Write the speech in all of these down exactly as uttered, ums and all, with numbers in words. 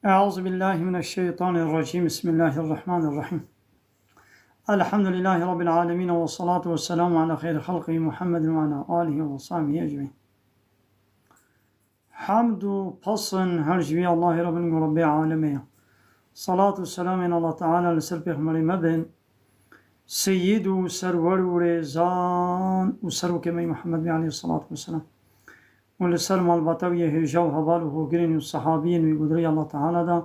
أعوذ بالله من الشيطان الرجيم. بسم الله الرحمن الرحيم. الحمد لله رب العالمين، والصلاة والسلام على خير خلقه محمد وعلى آله وصحبه أجمعين. Hamd û pesn her ji vî Allahê re bin ku Rebbê alemê ye. Salat û selamên Allah Teala li ser Pêxemberê me bin, Seyyid û Serwer û Rêzan û Serokê me Muhammed Bey aleyhissalatu vesselam. Û li ser malbata wî yê hêja û heval û hogirên û sehabiyên wî ku di rêya Allah Teala de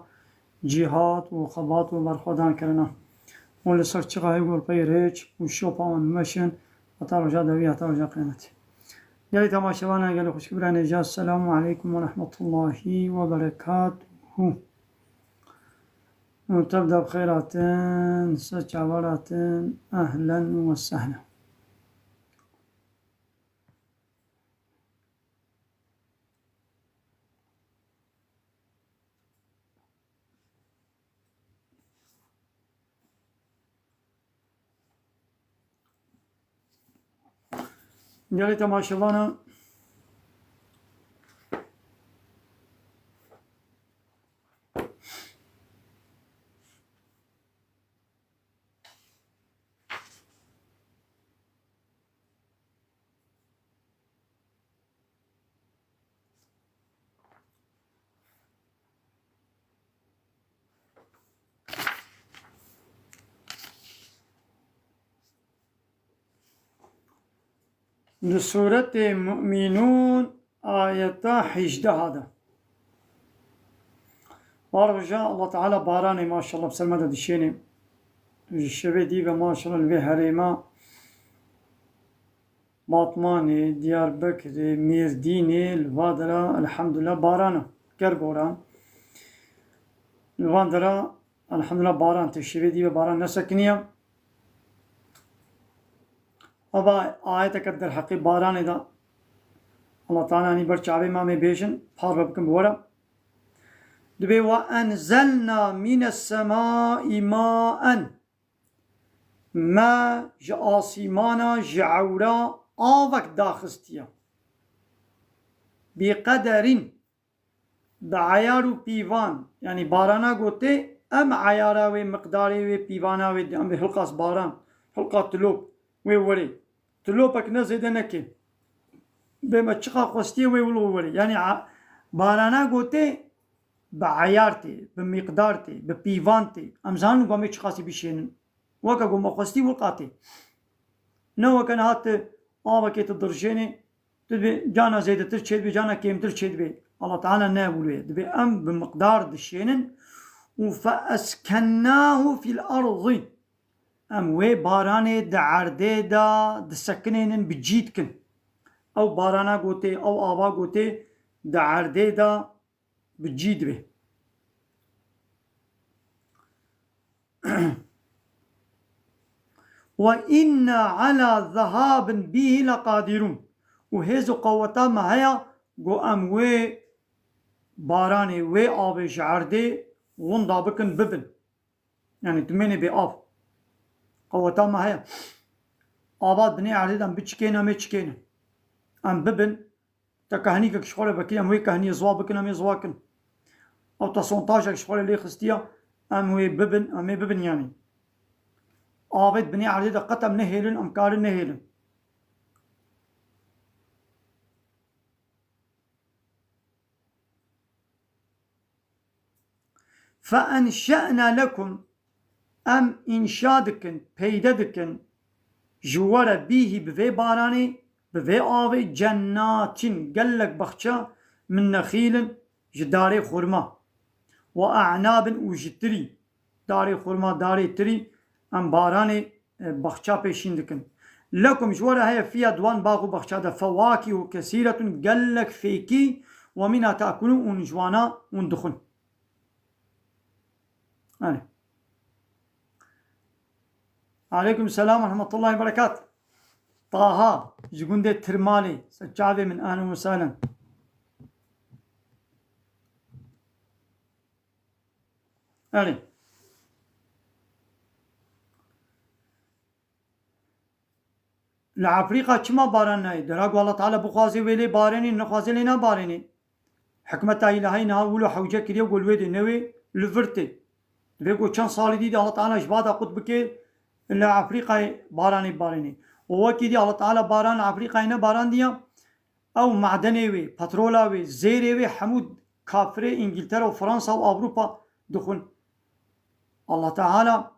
cîhat û xebat û berxwedan kirine. Û li ser çiqa hê ku li pey rêç û şopa wan meşin heta roja dawî, heta roja qiyametê. Gelê temaşevanan, gelê xwişk birayên hêja, Selamu aleykum ve rahmetullahi ve berekatuhu. Û tev de bi xêr hatin, ser çavan hatin, ehlen ve sehlen. Gelê temaşevana, Li Sûretê Mu'minûn ayeta hejdeha de. Her roja Allah Teala baranê maşallah bi ser me de dişênê. Ji şevê dî ve maşallah li vê herêma Batmanê, Diyarbekirê, Mêrdînê, li va dera elhamdulillah baran e. Ger goran. Li van dera elhamdulillah baran tê. Şevê dî ve baran nesekiniye. Ava ayeteke derheqê baranê de Allah Teala anî ber çavê me, em ê bêjin, parve bikin bi we re. Dibê: "Ve enzelna mînes semâi maen." Me ji asîmana, ji ewra avek daxistiye. Bi qederîn, bi eyar û pîvan, yanî barana gotê, em eyara wê, miqdarê wê, pîvana wê, em bê hilqas baran, hilqa tilop wê werê. Tilopek ne zêde neke. Bê me çiqa xwestiye wê wilo werê. Yanî a-, barana gotê, bi eyar tê, bi miqdar tê, bi pîvan tê. Em zanin ku em ê çiqasî bişênin. Weke ku me xwestî wilqa tê. Ne weke niha tu avekê tu dirjênê, tu dibê cana zêdetir çêdibê, cana kêmtir çêdibê. Allah Teala ne wilo ye. Dibê em bi miqdar dişênin û fe eskennahu fil erdî. Em wê baranê di erdê de disekinênin, bi cî dikin. Ew barana gotê, ew ava gotê di erdê de bi cî dibe. "Ve inna ala zehabin bîhî leqadirûn." Û hêz û qeweta me heye, go em wê baranê, wê avê ji erdê winda bikin, bibin. Yanî dimênê bê av. Qeweta me heye. Ava binê erdê de em biçikên, em ê çikênin. Em bibin, te kehnîkek ji xwe re vekirî, em wê kehniyê ziwa bikin, em ê ziwa kin. Ew te sontajek ji xwe re lê xistiya, em wê bibin, em ê bibin yanî. Avêt binê erdê de qet em nehêlin, em karin nehêlin. Fe enşe'na lekum, em înşa dikin, peyde dikin, ji we re bîhî bi vê baranê, bi vê avê, cennatin, gelek baxçe, min nexîlin, ji darê xurma, we a'nabin û ji tirî, darê xurma, darê tirî, em baranê, e, baxça pêşîn dikin. Lekum, ji we re heye, fiya, di wan bax û baxça de, fewakîhu kesîretun, gelek fêkî, we mîna te'kulûn, û ji wana hûn dixwin. Erê. Aleykum selam ve rahmetullahi ve berekat. Taha, ji gundê Tirmalê, ser çavê min, ehlen ve sehlen. Erê. Li Efrîqa çima baran nayê? Dera ku Allah Teala bixwazê wê lê barênê, nexwazê lê nabarênê. Hikmeta îlahî niha wilo hewce kiriye ku li wê dê newê li vir tê. Divê ku çend salî dî de Allah Teala ji bada qut bike li Efrîqayê baranê barînê. Û wekî dî Allah Teala baran li Efrîqayê nebarandiya, ew madenê wê, petrola wê, zêrê wê hemû kafirê Îngiltere û Fransa û Ewropa dixwin. Allah Teala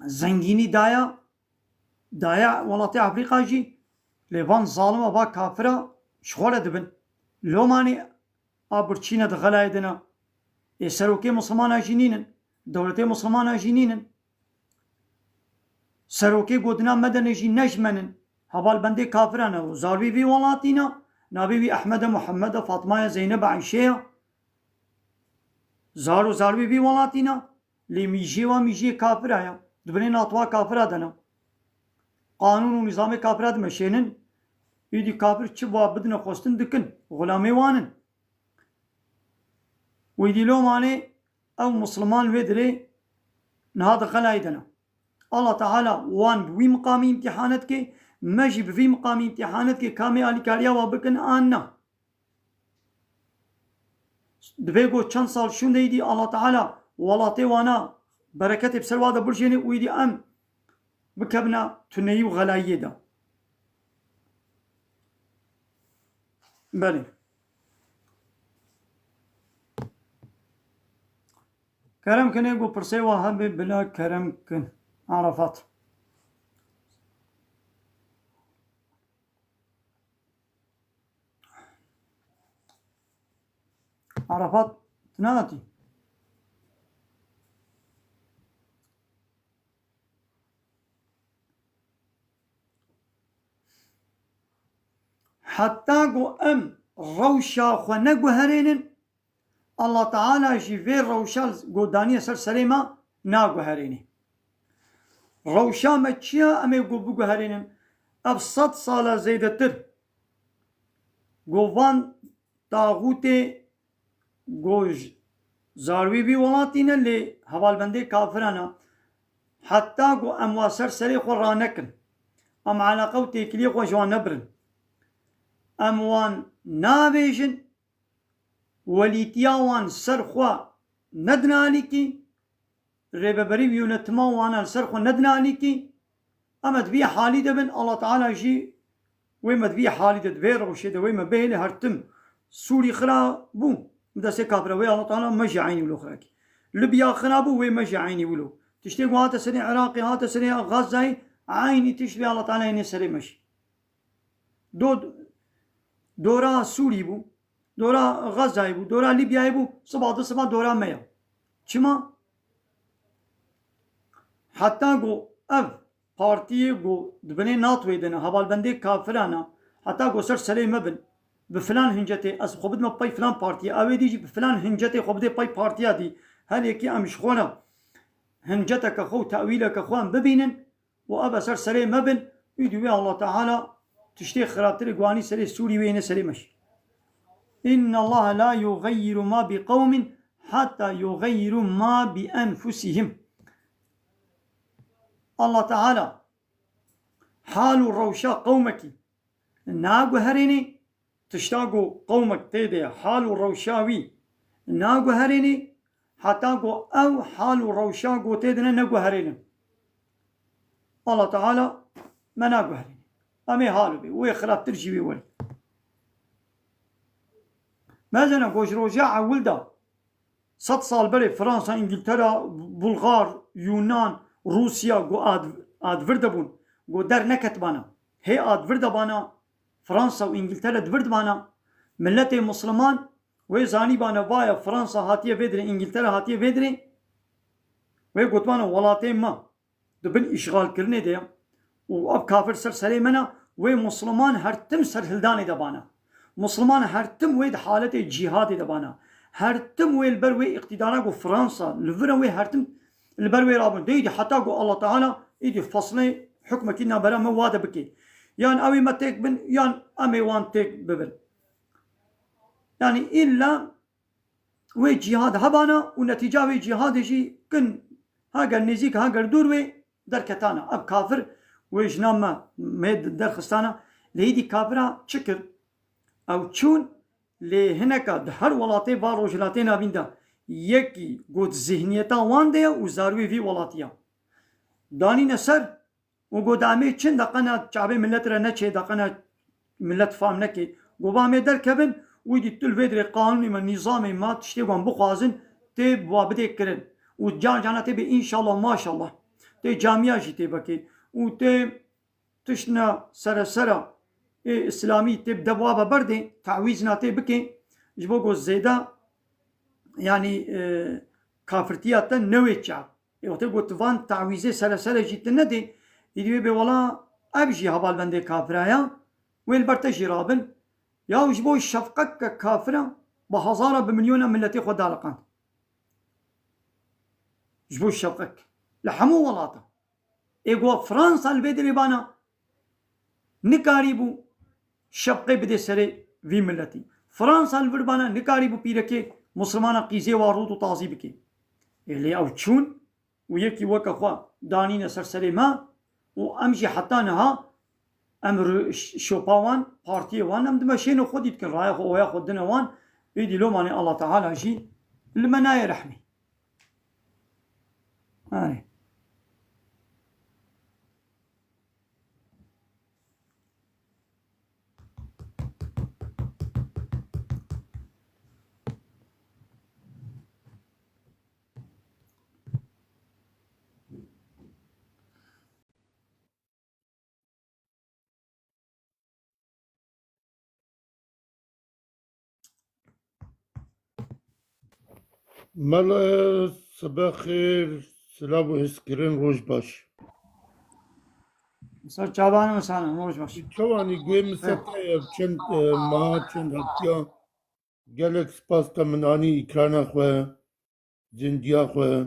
zengînî daya, daya welatê Efrîqa jî, lê van zalima, va kafira ji xwe re dibin. Lomanê a birçîne di xelayê de ne. Ê serokê Mislimana jî nînin, dewletê Mislimana jî nînin. Serokê gotina medene jî ne ji me nin. Hevalbendê kafira ne û zarvî vî welatî ne. Navê wî Ehmede, Muhammede, Fatmaya, Zeynebe, Eyşeya. Zar û zarvî vî welatî ne. Lê mîjiyê wa mîjiyê kafira ya. Di binê natwa kafira de ne. Qanûn û nîzamê kafira dimeşênin. Îdî kafir çi wa bidine xwestin dikin. Xulamê wan in. Wî dî lomanê ew Misliman wê dirê niha di xelayê de ne. Allah Teala wan bi wî miqamî îmtîhane dike, me jî bi vî miqamî îmtîhane dike, ka em ê alîkariya wa bikin an na. Divê ku çend sal şûnde îdî Allah Teala welatê wana bereketê bi ser wa de birjêne û îdî em bikevine tuneyî û xelayiyê de. Belê. Kerem kinê ku pirsê wa hebe bila kerem kin. Arafat. Arafat, tu nehatî? Heta ku em rewşa xwe neguherênin, Allah Teala jî vê rewşa ku daniye ser serê me naguherênê. Rewşa me çi ye? Em ê ku biguherênin. Ev sed sala zêdetir ku van taxûtê ku j-, zarwî vî welatî ne, lê hevalbendê kafiran e. Heta ku em wa ser serê xwe ranekin, em eleqe û têkiliyê xwe ji wan nebirin, em wan navêjin, welîtiya wan ser xwe nedin alîkî, rêveberî û yönetima wan li ser xwe nedin alîkî, em di vî halî de bin, Allah Teala jî wê me di vî halî de, di vê rewşê de wê me bihêle. Her tim Sûrî xira bû, bi destê kafira, wê Allah Teala me jî eynî wilo xira kî. Libya xira bû, wê me jî eynî wilo. Tiştê ku hate serê Iraqê, hate serê Xazzayê, eynî tişt wê Allah Teala yêne serê me jî. Do-, dora Sûrî bû, dora Xazzayê bû, dora Libyayê bû, siba di siba dora me ye. Çima? Heta ku ev partiyê ku di binê NATOyê de ne, hevalbendê kafiran e, heta ku ser serê me bin, bi filan hincetê ez xwe bidime pey filan partiyê, ew ê dî jî bi filan hincetê xwe bidê pey partiya dî, her yekî em ji xwe re hinceteke xwe û tewîleke xwe em bibînin, û ev ser serê me bin, îdî wê Allah Teala tiştê xirabtirê guhanî serê Sûrî wê yêne serê me jî. İnna Allah la yugayyiru ma bi qawmin hatta yugayyiru ma bi enfusihim. Allah Teala hal û rewşa qewmekî naguherênê, tişta ku qewmek tê de hal û rewşa wî naguherênê, heta ku ew hal û rewşa ku tê de ne neguherênin. Allah Teala me naguherênê. Em ê hal bê, wê xirabtir jî wê werî. Mezene ku ji roja ewil de, sed sal berê Fransa, Îngiltere, Bulgar, Yunan, Rûsya ku ad-, ad vir de bûn, ku der neketibana. Hê ad vir de bana, Fransa û Îngiltere di vir de bana. Miletê Misliman wê zanîbane, vaya Fransa hatiye vê dirê, Îngiltere hatiye vê dirê. Wê gotibane welatê me di bin îşxalkirinê de ye û ev kafir ser serê me ne, wê Misliman her tim serhildanê de bana. Misliman her tim wê di haletê cîhadê de bana. Her tim wê li ber wê îqtîdara ku Fransa li vir e, wê her tim li ber wê rabin. Dê îdî heta ku Allah Teala îdî feslê hukmekî nabera me wa de bike. Yan ew ê me têk bin, yan em ê wan têk bibin. Yani îlla wê cîhad hebana û netîca wê cîhadê jî kin heger nêzîk heger dûr wê derketana. Ev kafir wê jina me, me derxistana. Lê îdî kafira çi kir? Ew çûn Lê hineka di her welatê va Rojhilatê Navîn de yekî got zihniyeta wan de ye û zarwê vî welatî ye. Danîne ser û got, em ê çin deqena çavê millet re neçê, deqena millet fam neke. Got, ba em ê derkevin, wî dî tu li vê dirê qanûnê me, nîzamê me, tiştê wan bixwazin, tê wa bidê kirin. Û can cana tê bê înşallah, maşallah. Tê camiya jî tê vekê. Û tê tiştna seresera ê îslamî tê bi dev wa ve berdê, tawîzna tê bikê. Ji bo ku zêde, yanî, e, kafirtiya te newê çav. Ê, wextê ku tu van tawîzê seresere jî tu nedê, îdî wê bê wela ev jî hevalbendê kafira ya, wê li ber te jî rabin. Ya ji bo şefqek ke kafira bi hezara bi milyona milletê xwe daliqand. Ji bo şefqek. Li hemû welatan. Ê ku Fransa li vê dirê bana nikarîbû şefqê bidê serê vî milletî. Fransa li vir bana nikarîbû pîrekê Muslimana qîzê wa rût û tazî bike. Ê lê ew çûn û yekî weke xwe danîne ser serê me û em jî heta niha em ri-, ş-, şopa wan, partiyê wan em dimeşêne xwedî dikin, raya xwe, oya xwe dine wan. Êdî lomanê Allah Teala jî li me nayê rehmî. Erê. Mele, sibe xêr, silav û hezkirin, roj baş. Ser çavan û salan, roj baş. Çawanî guhê min ser te ye, çend, e, meha, çend heftiya. Gelek spas te min anî îkrana xwe, zindiya xwe.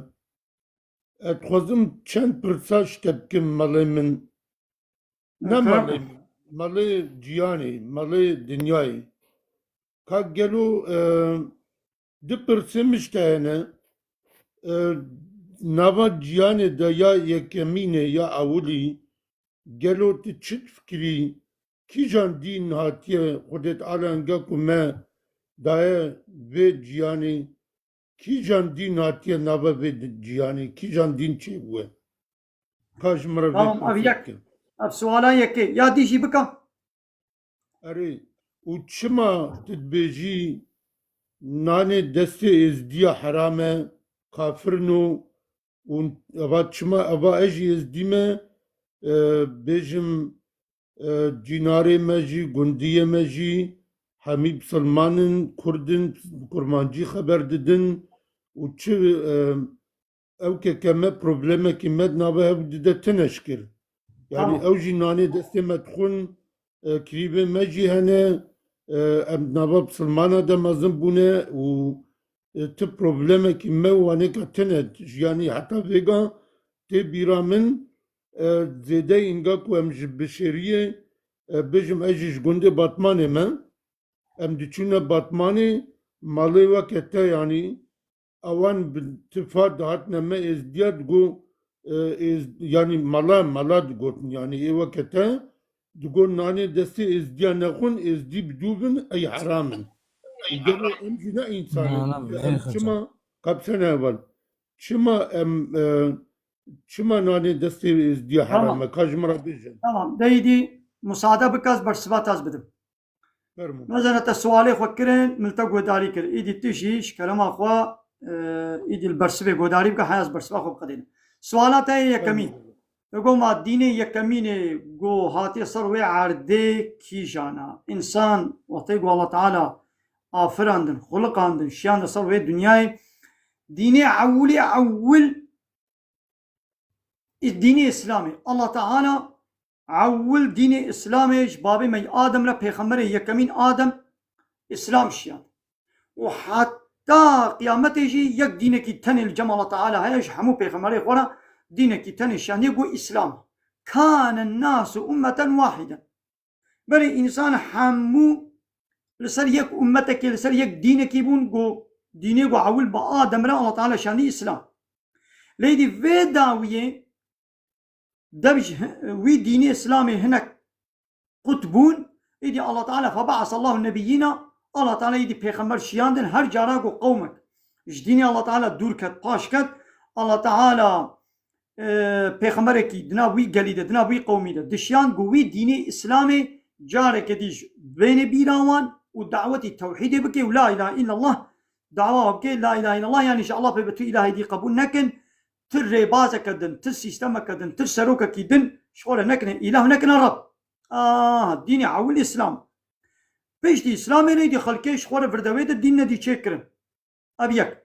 Ez dixwazim çend pirsa ji te bikim, melê min. Ne, ferq melê min, melê ciyanê, melê dinyayê. Ka gelo, e, du pirsê min ji te hene. E, nava ciyanê de ya yekemînê ya ewilî, gelo tu çi difikirî? Kîjan dîn hatiye Xwedê Teala enga ku me daye vê ciyanê? Kîjan dîn hatiye nava vê di-, ciyanê? Kîjan dîn çêbûye? Ka ji min re vê Tamam, ev pirsê yek, bike. Ev suala yekê. Ya dî jî bika. Erê, û çima tu dibêjî nanê destê êzdiya heram e, kafirno, û eva çima, eva ez jî êzdî me, e, bêjim, e, cînarê me jî, gundiyê me jî hemî bisilman in, kurd in, kurmancî xeber didin û çi, e, ew keke me problemekî me di nava hev dide tine ji kir. Yanî Tamam. ew jî nanê destê me dixwin, e, kirîbê me jî hene, e, em di nava bisilmana de mezin bûne û, e, ti problemekî me û wanêka tine, yanî heta vêga tê bîra min, e, zêde înga ku em ji bişêriyê, e, bijim ez jî ji gundê Batmanê me, em diçûne Batmanê, malê weke te, yanî ewan bi tifa dihatine me êzdiya digo, e, êz-, yanî mala, mala digotin, yanî ê weke te digo nanê destê êzdiya nexwin, êzdî bi dû bin, ey heram in. Û gelo em jî ne însan in. Na, na, em ê çima, kapsene heval, çima em, e, çima nanê destê êzdiya Tamam. heram e? Ka ji min re bêje. Tamam. Deydî, musade bike ez bersiva te ez bidim. Fermo. Mezene te sualê xwe kirin, min te guhdarî kir. Îdî tu jî ji kerema xwe, e, îdî li bersivê guhdarî bike, heya ez bersiva xwe biqedînim. Suala te yê yekemîn. Fermo. Te got ma dînê yekemînê ku hatiye ser wê erdê kîjan a? Însan wextê ku Allah Teala afirandin, xuliqandin, şiyandin ser wê dinyayê, dînê ewilê ewil Dînê Îslamê. Allah Teala ewil dînê Îslamê ji babê me Adem re pêxemberê yekemîn Adem Îslam şiyand. Û heta qiyametê jî yek dînekî tenê li cem Allah Teala heye, ji hemû pêxemberê xwe re dînekî tenê şiyandiye, got Îslam. Kane nasu ummeten wahiden. Berê însan hemû li ser yek ummetekê, li ser yek dînekî bûn, ku dînê ku ewil bi Adem re Allah Teala şandî Îslam. Lê dî vê dawiyê dev ji hi-, wî dînê Îslamê hinek qut bûn, îdî Allah Teala febe'asallahu nebiyyîna Allah Teala êdî pêxember şiyandin, her cara ku qewmek ji dînê Allah Teala dûr ket, paş ket, Allah Teala, e, pêxemberekî di nav wî gelî de, di nav wî qewmî de dişiyand ku wî dînê Îslamê careke dî ji bêne bîra wan û dawetî tewhîdê bike û la ilahe illallah dawa bike, la ilahe illallah, yanî ji Allah pê bi tu îlahê dî qebûl nekin, tu rêbazeke din, tu sîstemeke din, tu serokekî din ji xwe re nekine îlah, nekine Reb. Aha, dînê ewil Îslam. Piştî Îslamê re dî xelkê ji xwe re virdewê de dîn nedî çêkirin. Ev yek.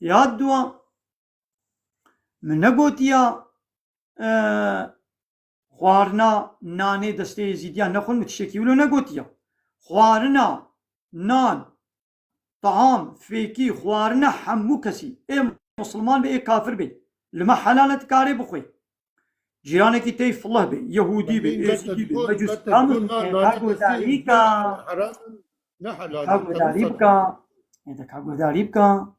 Ya dua, min negotiya, e, xwarina nanê destê Êzîdiyan nexwin, min tiştekî wilo negotiya. Xwarina nan, taam, fêkî, xwarina hemû kesî, ê musulman be, ê kafir be, li me helal e, dikarê bixwe. Cîranekî tey filih be, yehûdî be, êzîdî be, mecûs, ka guhdarî ka. Ka guhdarî bika. Ê de ka guhdarî bika.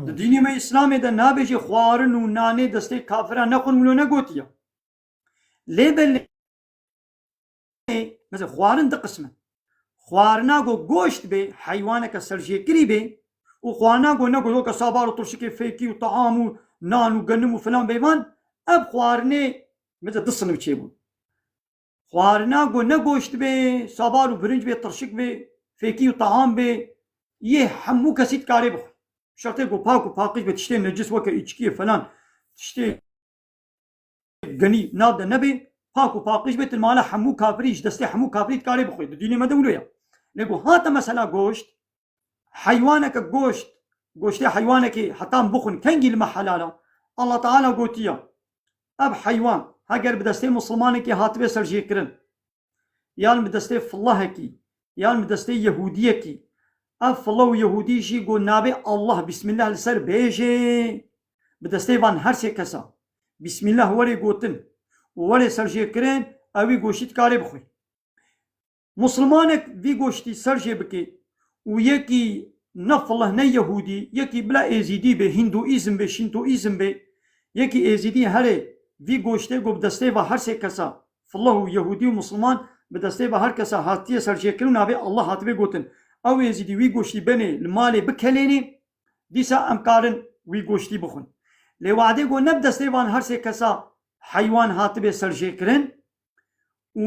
Di dînê me Îslamê de nabêje xwarin û nanê destê kafiran nexwin, wilo negotiye. Lê belê, mesela xwarin di qism e. Xwarina ku goşt bê, heywaneke serjêkirî bê û xwarina ku ne ku weke sabar û tirşikê fêkî û taam û nan û genim û filan bê van, ev xwarinê mesela du sinif çêbûn. Xwarina ku ne goşt bê, sabar û birinc bê, tirşik bê, fêkî û taam bê, yê hemû kesî dikarê bixwe. Şertê ku pak û paqij bê, tiştê necis weke îçkiyê falan, tiştê genî nav de nebê, pak û paqij bê, tu li mala hemû kafirî, ji destê hemû kafirî dikarê bixwe. Di dînê me de wilo ye. Lê ku hate mesela goşt, heywaneke goşt, goştê heywanekê hetan bixwin, kengî li me helal e? Allah Teala gotiye, ev heywan heger bi destê misilmanekê hatibe serjêkirin, yan bi destê filahekî, yan bi destê yehûdiyekî, ev filah û yehûdî jî ku navê Allah, Bismillah li ser bêjê, bi destê van her sê kesa Bismillah were gotin û were serjêkirin, ew wî goştî dikarê bixwe. Musulmanek vî goştî serjê bike û yekî ne filih ne yehûdî, yekî bila êzîdî be, hinduîzm be, şintoîzm be, yekî êzîdî herê vî goştê ku bi destê ve her sê kesa, filih û yehûdî û musulman, bi destê ve her kesa hatiye serjêkirin û navê Allah hatibe gotin, ew êzîdî wî goştî benê li malê bikelênê, dîsa em karin wî goştî bixwin. Lê wadê ku ne bi destê van her sê kesa heywan hatibe serjêkirin, û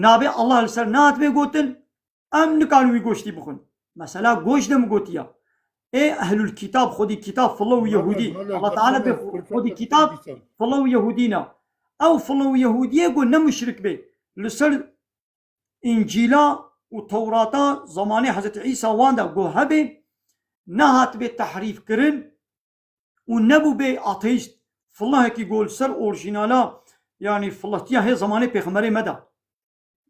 navê Allah li ser nehatibê gotin, em nikarin wî goştî bixwin. Mesela goşt de min gotiya. Ê ehlul kitab, xwedî kitab, filo û yehûdî. Allah Teala bê xwedî kitab, filo û yehûdî ne. Ew filo û yehûdiyê ku ne muşrik bê, li ser Încîla û Tewrata zamanê Hezretî Îsa wan de ku hebê, nehatibê tehrîf kirin, û nebûbê ateîst, filahekî ku li ser orjînala, yanî filahtiya hê zemanê pêxemberê me de,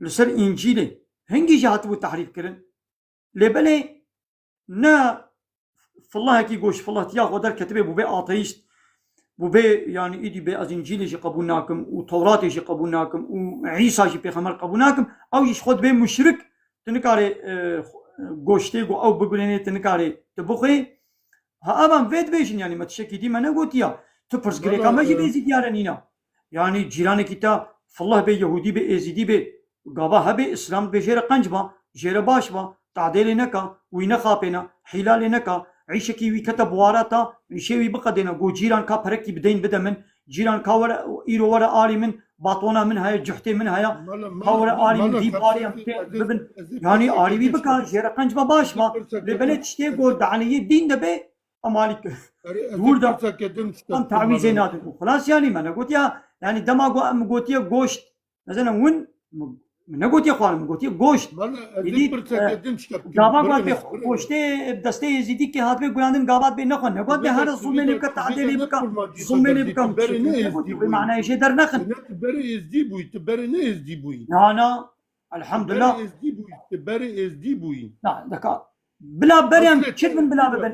li ser Încîlê, hingî jî hatibû tehrîf kirin. Lê belê ne filahekî ku ji filahtiya xwe derketibê bûbê ateîst, bûbê, yanî îdî bê ez Încîlê jî qebûl nakim û Tewratê jî qebûl nakim û Îsa jî pêxember qebûl nakim, ew jî ji xwe dibê muşrik, tu nikarê, e, goştê ku ew bigulênê, tu nikarê tu bixwê. Ha, evan vê dibêjin, yanî me tiştekî dî me negotiya. Tu pirsgirêka me jî bê zî diyare nîna. Yanî cîranekî te filih bê, yehûdî bê, êzîdî bê, gava hebê, Îslam dibê jê re qenc ba, jê re baş ba, tadêlê neka, wî nexapêne, hîlalê neka, îşekî wî kete buwara ta, îşê wî biqedêne, go cîran ka perekî bideyn bide min, cîran ka were, îro were alî min, batona min heye, cuhtê min heye, ka were alî min vî barê em tê bibin. Yanî alî wî bika, jê re qenc ba, baş ba. Lê belê tiştê go di aliyê dîn de bê, em alî wir de em tawîzê nadin. Û xilas yanî me negotiya, yanî dema go em gotiye goşt, Mesela win, min negotiye xwarin, min gotiye goşt. Êdî, e, gava got bê goştê destê êzîdî kê hatibê gulandin, gava bê nexwe, negot bê here zulmê lê bike, tadê lê bike, zulmê lê bike, min tiştekî negotiye, wê manayê jê dernexin. Tu berê êzdî bûyî, tu berê ne êzdî bûyî. Na, na, elhamdulillah. Tu berê êzdî bûyî, tu berê êzdî bûyî. Na, deka. Bila berê em çi bin bila bibin?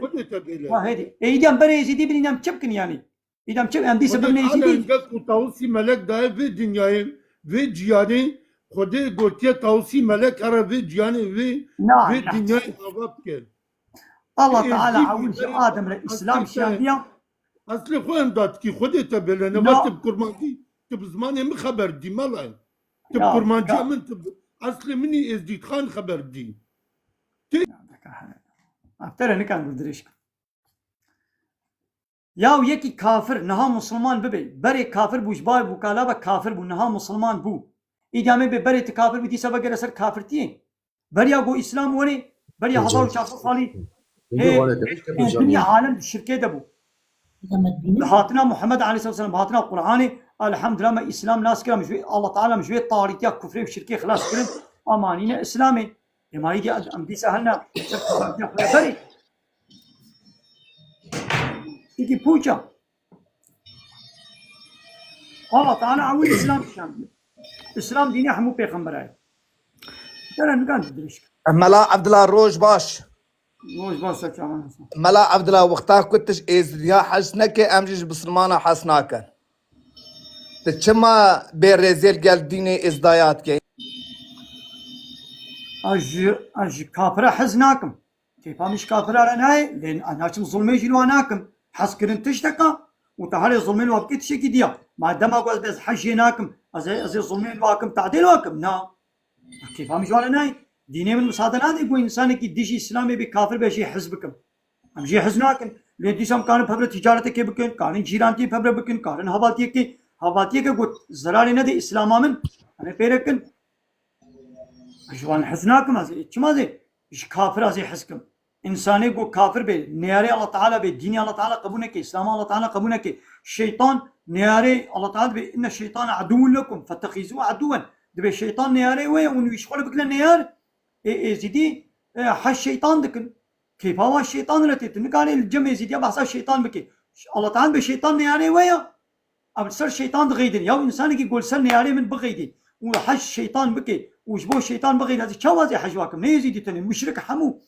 Wa hêdî. Êdî em berê êzîdî bin, em çi bikin yanî? Îdam çi? Em dîsa bibin êzîdî. Xwedê alem ges û Tawusî Melek daye vê dinyayê, vê ciyanê, Xwedê gotiye Tawusî Melek here vê ciyanê, vê, vê dinyayê ava bike. Allah Teala ewil ji Adem re Îslam şiyandiya. Eslê xwe em datikî Xwedê te bêle, nema tu bi kurmancî, tu bi zimanê min xeber dî, mala. Tu bi kurmanciya min, tu bi, Eslê min î Êzdîtxan xeber dî. Te- Ev tere nikan dirêj kir. Ya yekî kafir niha musulman bibe. Berê kafir bû, ji bar bû kala be kafir bû, niha musulman bû. Îdî em ê bê berê tu kafir bî, dîsa vegere ser kafirtiyê. Beriya ku Îslam werê, beriya hezar û çar sed salî, ê, ê, dinya alem di şirkê de bû. Bi hatina Muhammed aleyhisselam, bi hatina Qur'anê, elhamdülillah me Îslam nas kir, em ji wê, Allah Teala em ji wê tarîtiya kufrê û şirkê xilas kirin, em anîne Îslamê. Ê ma îdî em dîsa hilna ser tarîtiya xwe berê. Çikî pûça. Allah Teala ewil Îslam kişandiye. Îslam dînê hemû pêxemberayê. Tere nigan dirêj kir. Mela Evdila, roj baş. Roj baş, ser çavan Hasan. Mela Evdila, wexta ku tu ji Êzidiya hez neke, em jî ji Bisilmana hez nakin. Tu çima bê rêzê li gel dînê Êzidaya dikey? Ez ji, ez ji kafira hez nakim. Kêfa min ji kafira re nayê, lê ez naçim zulmê jî li wan nakim. Hez kirin tişteka û te herê zulmê li wan bikê tiştekî diya. Ma dema ku ez bê ez hez jê nakim, ez ê, ez ê zulmê li wan kim, tadê li wan kim? Na. Kêfa min ji wan re nayê. Dînê min misade nade ku însanekî dijî Îslamê bê kafir be jê hez bikim. Em jê hez nakin. Lê dîsa em karin pevre tîcaretekê bikin, karin cîrantiyê pevre bikin, karin hevaltiyekê, hevaltiyeke ku zerarê nede Îslama min, em ê pê re kin. Ez ji wan hez nakim, ez ê çima zê ji kafira zê hez kim? Însanê ku kafir bê, neyarê Allah Teala bê, dînê Allah Teala qebûl neke, Îslama Allah Teala qebûl neke. Şeytan neyarê Allah Teala dibê, inne şeytane aduwwun lekum fettexizû aduwwen. Dibê şeytan neyarê we ye, hûn wî ji xwe re bikine neyar. Ê, Êzîdî, e, hez şeytan dikin. Keyfa wan şeytan re tê. Tu nikarê li cem Êzîdiya behsa şeytan bikê. Allah Teala dibê şeytan neyarê we ye. Ev li ser şeytan dixeydin. Ya însanekî ku li ser neyarê min bixeydî û hez şeytan bike û ji bo şeytan bixeydî, ez ê çawa zê hez wakim? Ne Êzîdî tenê, muşrik hemû.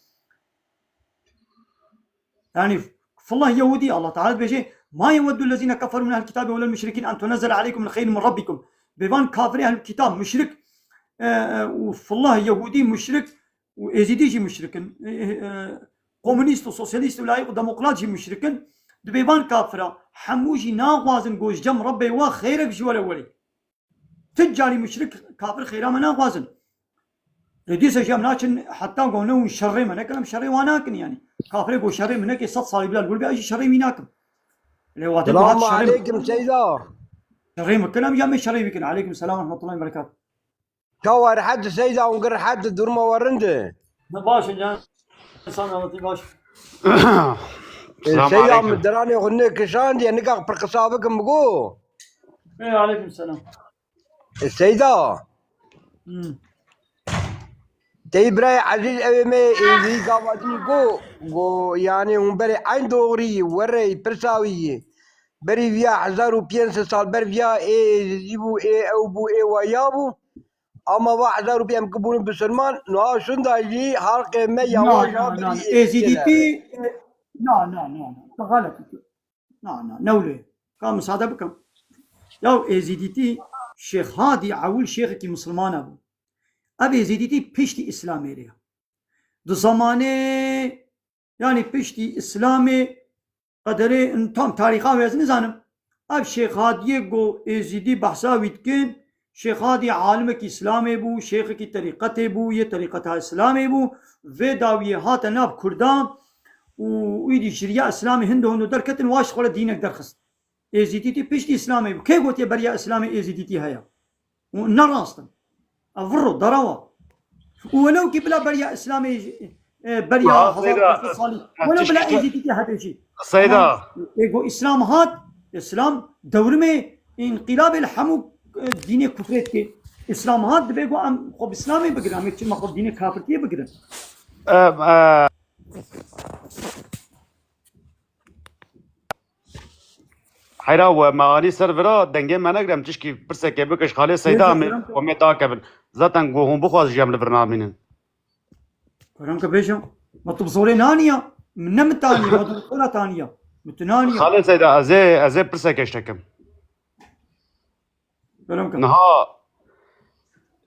Yani, fillah Yehûdî, Allah Teala dibêje, "Ma yeweddû lezîne keferû min ehl kitabî welel muşrikîn en tunezzele aleykum min xeyrin min rabbikum." Bê van kafirê ehl kitab, muşrik, e, e, û fillah Yehûdî muşrik, û Êzîdî jî muşrik in. E, e, e, komûnîst û sosyalîst û layîk û demokrat jî muşrik in. Dibê van kafira hemû jî naxwazin ku ji cem Rebbê we xêrek ji we re werê. Tu carî muşrik, kafir xêra me naxwazin. Lê dîsa jî em naçin heta ku ne hûn şerê me nekin, em şerê wan nakin yanî. Kafirê ku şerê min neke sed salî bila li wir be, ez jî şerê wî nakim. Lê wate ku hat Selamu şerê aleykum Seyda. Şerê min kin, em jî em ê şerê wî kin. Aleykum selam ve rahmetullahi ve berekatuh. Çawa rehet e Seyda, hûn rehet e, durma we rind e? Ne baş e, can. Sen anlatayım baş. E, Selamun Seyda, aleyküm. Min diranê xwe ne kişandiye, nika pir qisa bikim bigo. E, aleyküm selam. E, Seyda. Hmm. Tey birayê ezîz, ew ê me êzî gava dî go, go, yani hûn berê eyn doğrî, werê pirsa wî yê. Berî viya hezar û pênc sed sal ber viya ê êzîdî bû, ê ew bû, ê waya bû. Ama va hezar û pênc em kibûn bisilman, niha şunda jî halqê me Na, yawaş na, ya na, na. Êzîdîtî, e, na, na, na, na. Tu xelet dikî. Na, na, ne wile. Ka misade bikim. Ya Êzîdîtî Şêx Hadî ewil şêxekî misilmana bû. Ev Êzîdîtî piştî Îslamê re ye. Di zamanê, yanî piştî Îslamê qederê in tam tarîxa wê ez nizanim. Ev Şêx Hadiyê ku Êzîdî behsa wî dikin, Şêx Hadî alimekî Îslamê bû, şêxekî terîqetê bû, yê terîqeta Îslamê bû. Vê dawiyê hate nav Kurdan û wî dî ji riya Îslamê hindo hindo derketin, waş xwe re dînek derxist. Êzîdîtî piştî Îslamê bû. Kê gotiye beriya Îslamê Êzîdîtî heye? Û ne rast in. Ev vir o, derew e. Û welew kî bila beriya Îslamê, e, beriya Ya, hezar Seyda, salî. Welew bila tiştî Êzîdîtî hebe jî. Seyda. Ama, e, go Îslam hat, Îslam dewrimê înqîlabê li hemû, e, dînê kufrê dike. Îslam hat, divê go em xwe bi Îslamê bigirin, em ê çima xwe bi dînê kafirtiyê bigirin? E, e, Heyra we me anî ser vira, dengê me negire, em tişkî pirseke bike ji xalê Seyda, Neyse, em ê kerem ke. Komê dakevin. Zaten ku hûn bixwazin jî em li vir namînin. Kerem ke bêjim, me tu bi zorê naniya. Min ne min taniya, me tu bi zorê taniya. Min tu naniya. Xalê Seyda, ez ê, ez ê pirseke ji te kim. Kerem ke. Niha,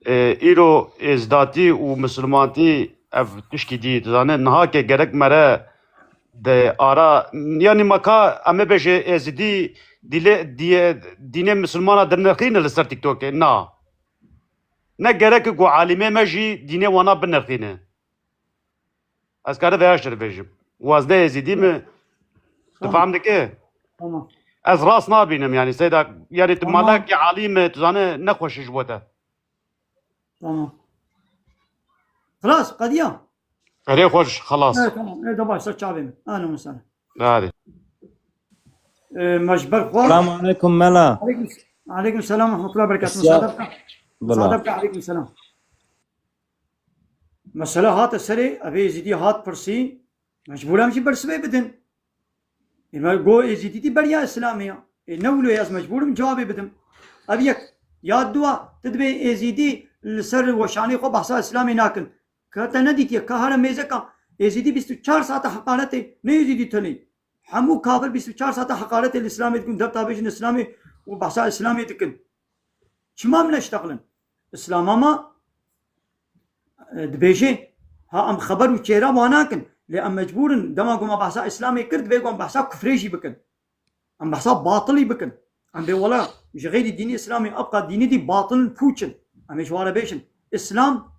e, îro êzdatî û misilmantî ev tişkî dî, tu zanî, niha ke gerek mere de ara, yanî me ka em ê bêjê êzidî dîlê, dîye, dînê misilmana dinirxîne li ser TikTokê? Na. Ne gerek ku alîmê me jî dînê wana binirxîne. Ez kare vê yaş dibêjim. Û ez ne Êzîdî me. Tu Tamam. Fehm dike? Tamam. Ez rast nabînim yani Seyda. Yani tu Tamam. Malek ya alî me, tu zane ne xweş ji bo te. Tamam. Xelas, qediya. Erê xweş, xelas. Evet, tamam. Evet, de başla çavê min. Ahlen ve sehlen. Hadi. Ee, me ji ber xwe. Selamun aleyküm mela. Aleyküm, aleyküm selam ve rahmetullahi ve berekatuhu. Siyah- Müsaade bike. Bila. Müsaade bike, aleyküm selam. Mesele hate serê, evê Êzîdî hat pirsî, mecbûr em jî bersivê bidin. Ê me got Êzîdî dî beriya Îslamê ya. Ê ne wilo ye, ez mecbûr im cewabê bidim. Ev yek. Ya dua, tu dibê Êzîdî li ser weşanê xwe behsa Îslamê nakin. Ka te nedîtiye, ka here mêzeka Êzîdî bîst û çar saete heqaretê, ne Êzîdî tenê. Hemû kafir bîst û çar saete heqaretê li Îslamê dikin, dewta bêjin Îslamê û behsa Îslamê dikin. Çima em neştexilin? Îslam ama, e, dibêje, ha em xeber û çêra wan nakin, lê em mecbûr in, dema ku me behsa Îslamê kir, divê ku em behsa kufrê jî bikin. Em behsa batilî bikin. Em bê wela ji xeyrî dînî Îslamê, ebqa dînî dî batil in, pûç in. Em ê ji wan re bêjin. Îslam,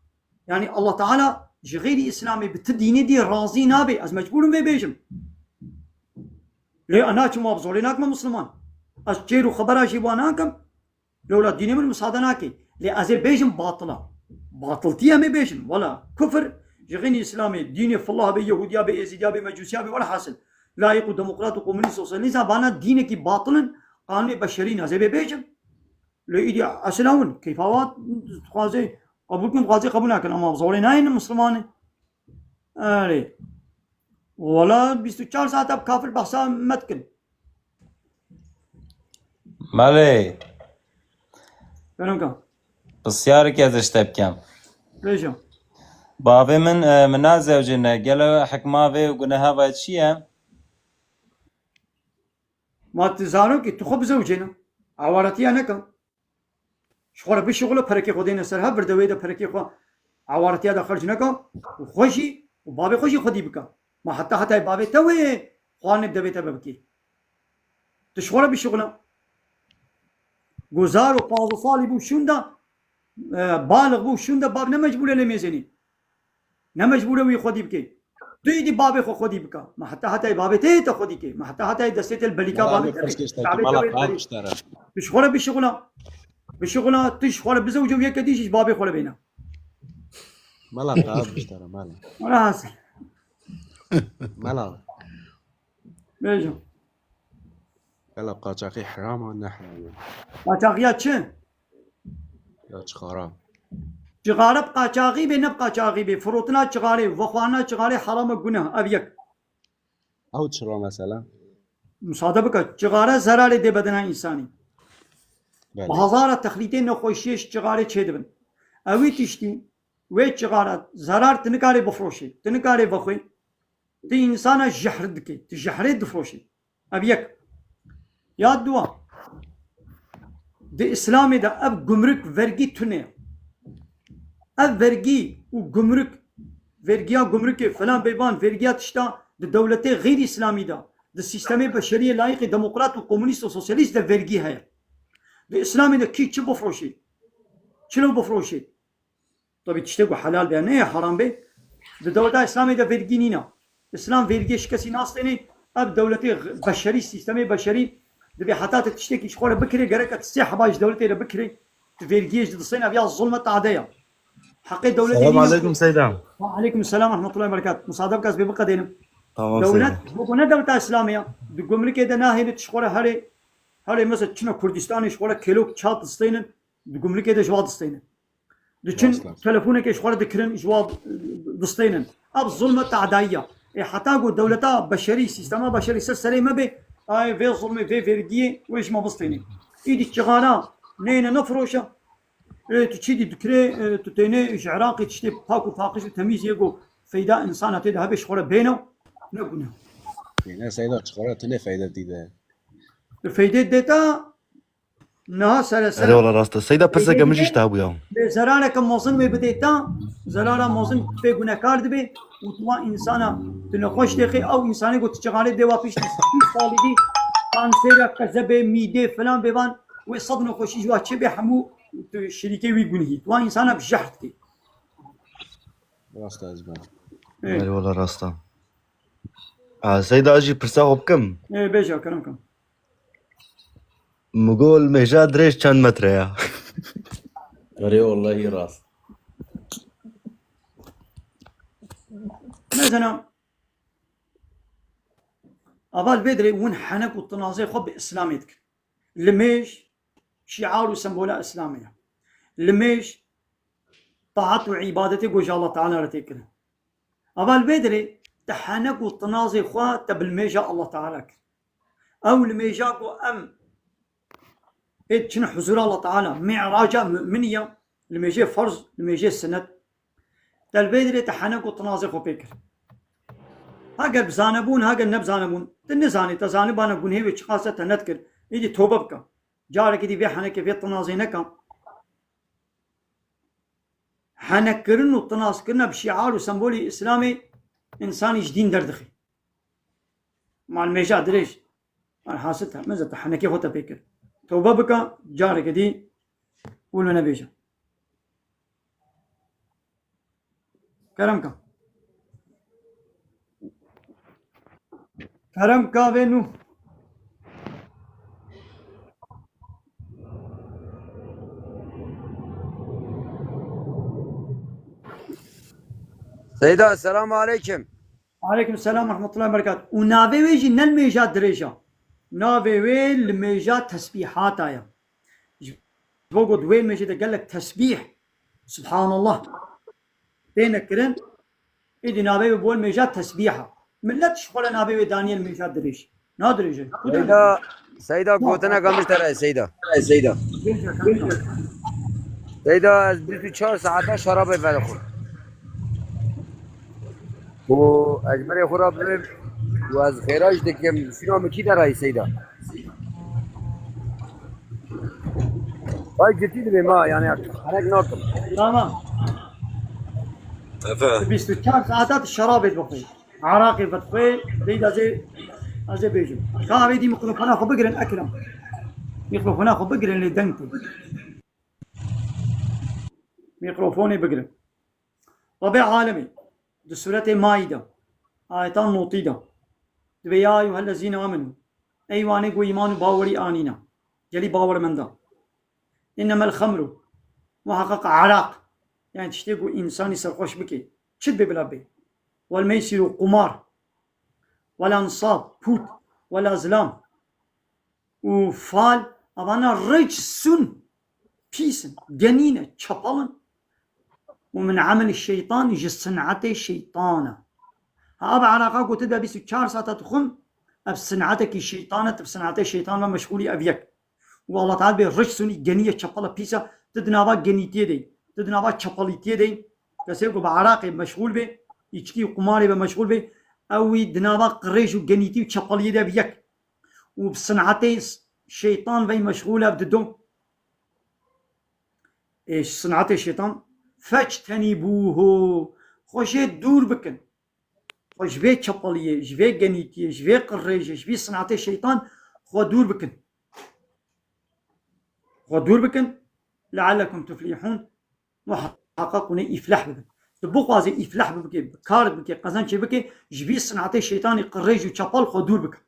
yani Allah Teala ji xeyrî Îslamê bi ti dînî dî razî nabe. Ez mecbûr im vê bêjim. Lê ez naçim wan bi zorê nakim Misliman. Ez çêr û xebera jî wan nakim. Lewla dînê min misade nake. Lê ez ê bêjim batila. Batiltiye em ê bêjin. Wela kufir ji xeynî Îslamê, dînê fillah be, Yehûdiya be, Êzîdiya be, Mecûsiya be, welhasil. Layîq û demokrat û komunîst, sosyalîst, vana dînekî batil in, qanûnê beşerî ne, ez ê bê bêjim. Lê îdî esila win, keyfa wa dixwaze qebûl kin, dixwaze qebûl nakin, ama zorê nayên Mislimanê. Erê. Wela bîst û çar saet ev kafir behsa me dikin. Malê. Benim kam. Pisyarek ez ji te bikem. Bêje. Bavê min, e, min nazewcine. Gelo hikma vê û guneha vê çi ye? Ma tu zarokî, tu xwe bizewcêne. Awaretiya neke. Ji xwe re bişixule, perekê xwe dêne ser hev, vir de wê de perekê xwe awaretiya de xerc neke û xwe jî û bavê xwe jî xwedî bike. Ma heta hetayê bavê te wê xwarinê bi devê te ve bikê. Tu ji xwe re bişixule. Ku zarok pazdeh salî bû şûnda, e, balix bû şûnda, bav ne mecbûr e lê mêzênî. Ne mecbûr e wî xwedî bike. Tu îdî bavê xwe xwedî bike. Ma heta hetayê bavê te yê te xwedî ke. Ma heta hetayê destê te li belîka bavê te be. Bavê te wê berî. Tu ji xwe re bişixula. Bişixula, tu ji xwe re bizewce û yeke dî jî ji bavê xwe re bêne. Mela, qab biştara, mela. Wala hasil. Mela. Bêje. Mela, qaçaxî heram a, ne heram a? Qaçaxiya çi? Ya çixara. Çixare bi qaçaxî bê, ne bi qaçaxî bê. Firotina çixarê, vexwarina çixarê heram e, guneh. Ev yek. Ew çira mesela? Musade bike, çixare zerarê dê bedena însanî. Belê. Bi hezara texlîtê nexweşiyê ji çixarê çêdibin. Ewî tiştî, wê çixare zerar tu nikarê bifroşî, tu nikarê vexwî. Tu însana jehr dikî, tu jehrê difroşî. Ev yek. Ya dua. Di Îslamê de ev gumruk vergî tune ye. Ev vergî û gumruk, vergiya gumrukê, filan bêban, vergiya tişta di dewletê xeyrî Îslamî de, di sîstemê beşeriyê layîqî demokrat û komunîst û sosyalîst de vergî heye. Di Îslamê de kî çi bifroşê, çilo bifroşê, Tabî tiştê ku helal be, ne yê heram be. Di dewleta Îslamê de vergî nîne. Îslam vergiyê ji kesî nastêne. Ev dewletê beşerî, sîstemê beşerî dibê heta tu tiştekî ji xwe re bikirê, gerek e tu sê heba ji dewletê re bikirê. Tu vergiyê ji distêne, ev ya zulme tade ya. Heqê dewletê Selam nîne. Aleyküm Seyda. Wa aleyküm selam ve rahmetullahi ve berekat. Musade bike ez bê biqedênim. Tamam Seyda. Dewlet, bu ne dewleta Îslamê ya. Di gumrikê de nahêle tu ji xwe re herê, herê mesela çine Kurdistanê ji xwe re kêlok çat distênin, di gumrikê de ji wa distênin. Diçin Aslan. Telefonekê ji xwe re dikirin, ji wa distênin. Ev zulme tadayî ya. Ê heta ku dewleta beşerî, sîstema beşerî ser serê me bê, ayê vê zulmê, vê vergiyê wê ji me bistênê. Îdî çixana neyne nefiroşe. Ê tu çî dî dikirê, ê tu tênê ji Iraqê tiştê pak û paqij û temîz yê ku feyda însana tê de hebe ji xwe re bêne, ne gune. Ne Seyda, çixara tu ne feyde tî de. Feyde dê ta Niha sere sere. Erê wala rast e. Seyda, pirseke min jî ji te hebûya. Lê zerareke mezin wê bidê te, zerara mezin pê gunekar dibe û tu wa însana tu nexweş dêxê, ew însanê ku tu çixarê dê wa piştî bîst salî dî, kansêra qezebê, mîdê, filan bêvan, wê sed nexweşî ji wa çêbê, hemû Tu şirîkê wî gunhî. Tu wan însana bi jehr dikî. Rast e, ez ben. Ê. Belê, wala rast e. A, Seyda, ez jî pirsa xwe bikim. Ê, bêje, kerem kim. Min got, li mêja dirêj çend metre ya? Erê, wallahî rast. Mesela, ava li vê dirê hûn henek û tinazê xwe bi Îslamê dikin. Limêj şiar û sembola Îslamê ye. Limêj taat û îbadetê ku ji Allah Teala re tê kirin. Ava li vê dirê te henek û tinazê xwe te bi limêja Allah Teala kir. Ew limêja ku em ê diçin huzûra Allah Teala, mi'raca mu'minî ye, limêjê ferz, limêjê sinet. Te li vê dirê te henek û tinazê xwe pê kir. Heger bi zanebûn, heger ne bi zanebûn, tu nizanî, te zanibana gunhê wê çiqas e te nedikir, êdî tobe bike. Carekê dî vê henekê, vê tinazê neke. Henekkirin û tinazkirina bi şiar û sembolê Îslamê însanî ji dîn derdixê. Ma li mêja dirêj, alhasil te, min zî te henekê xwe te pê kir. Tewbe bike, careke dî wilo nebêje. Kerem ka. Kerem ka vê nû. Seyda, selamu aleykum. Aleykum selam ve rahmetullahi ve berekatuh. Û navê wê jî ne li mêja dirêj e. Navê wê li mêja tesbîhata ye. Ji bo ku di wê mêjê de gelek tesbîh, Subhanallah, têne kirin, êdî navê wê bû mêja tesbîha. Milet ji xwe re navê wê daniye li mêja dirêj. Nadirêje. Ku dirêje? Seyda, Seyda, gotineka min ji te re, Seyda. Seyda. Seyda, ez bîst û çar saeta şerabê vedixwim. Û ez berê xwe re bibim û ez xêra jî dikim. Sîna min kî derayî, Seyda? Vay, cidî dibê ma, yani, herek nakim. Tamam. Efe. Bîst û çar saeta tu şerabê dixwî. Araqê vedixwî, deyda zê, ez ê bêjim. Ka vê dî mikrofona xwe bigirin, Ekrem. Mikrofona xwe bigirin, lê deng tê. Mikrofonê bigirin. Rebê alemê, di sûretê Maîde, ayeta notî de, dibê, "Ya eyyuhellezîne amenû", ey wanê ku îman û bawerî anîne, gelî bawermenda. "Innemel xemru", muheqeq eraq, yani tiştê ku însanî serxweş bike, çi dibê bila bê? "Wel meysîr", û qumar, "wel ansab", pût, "wel azlam", û fal, evana ricsun, pîs in, genî ne, çepel in. Û min emelî şeytan, ji sinetê şeytan e. Ha, ev eraqa ku tu de bîst û çar saeta dixwim, ev sinetekî şeytan e, tu bi sinetê şeytan ve meşxûlî ev yek. Û Allah Teala bê ricsun, genî ye, çepel e, pîs e, tu di nava genîtiyê de yî, tu di nava çepelîtiyê de yî. Kesê ku bi eraqê meşxûl bê, îçkî û qumarê ve meşxûl bê, ew wî di nava qirêj û genîtî û çepeliyê de ev yek. Û bi sinetê şeytan vey meşxûl ev dido. Ê, sinetê şeytan, "Fectenîbûhu", xwe jê dûr bikin. Xwe ji vê çepeliyê, ji vê genîtiyê, ji vê qirêjê, ji vê sinetê şeytan xwe dûr bikin. Xwe dûr bikin. "Leallekum tuflihûn." Muheqeq hûn ê îflah bibin. Tu bixwazî îflah bibikê, bi kar bikê, qezencê bikê, ji vî sinetê şeytanî qirêj û çepal xwe dûr bike.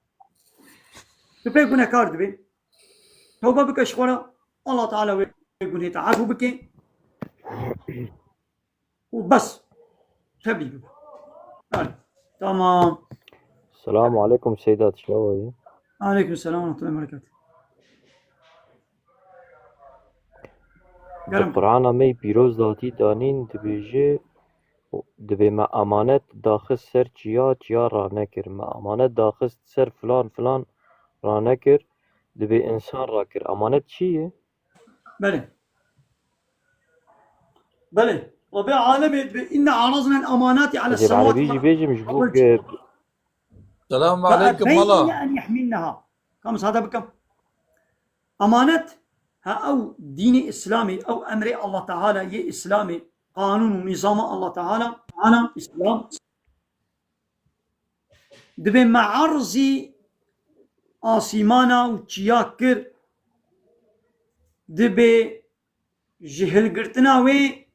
Tu pê gunehkar dibê. Tewbe bike ji xwe re, Allah Teala wê gunhê te efû bike. Û bes. Tevlî bibe. Hadi. Tamam. Selamu aleykum Seyda, tu çawa yî? Aleykum selam ve rahmetullahi ve berekatuh. Di Qur'ana me yî pîroz de hatî danîn, dibêje, dibê me emanet daxist ser çiya, çiya ranekir. Me emanet daxist ser filan, filan ranekir. Dibê insan rakir. Emanet çi ye? Belê. Belê. Rebê alemê dibê, "Inna arazna el-amanati ala semawati." Ez ê bi erebî jî bêjim ji bo ku... Selamun aleykum mala. Fe ebeyne en yehmilneha. Ka misade bikim. Emanet, ha ew dînê Îslamê, ew emrê Allah Teala yê Îslamê, qanûn û nîzama Allah Teala, Îslam. Dibê me erzî asîmana û çiya kir, dibê ji hilgirtina wê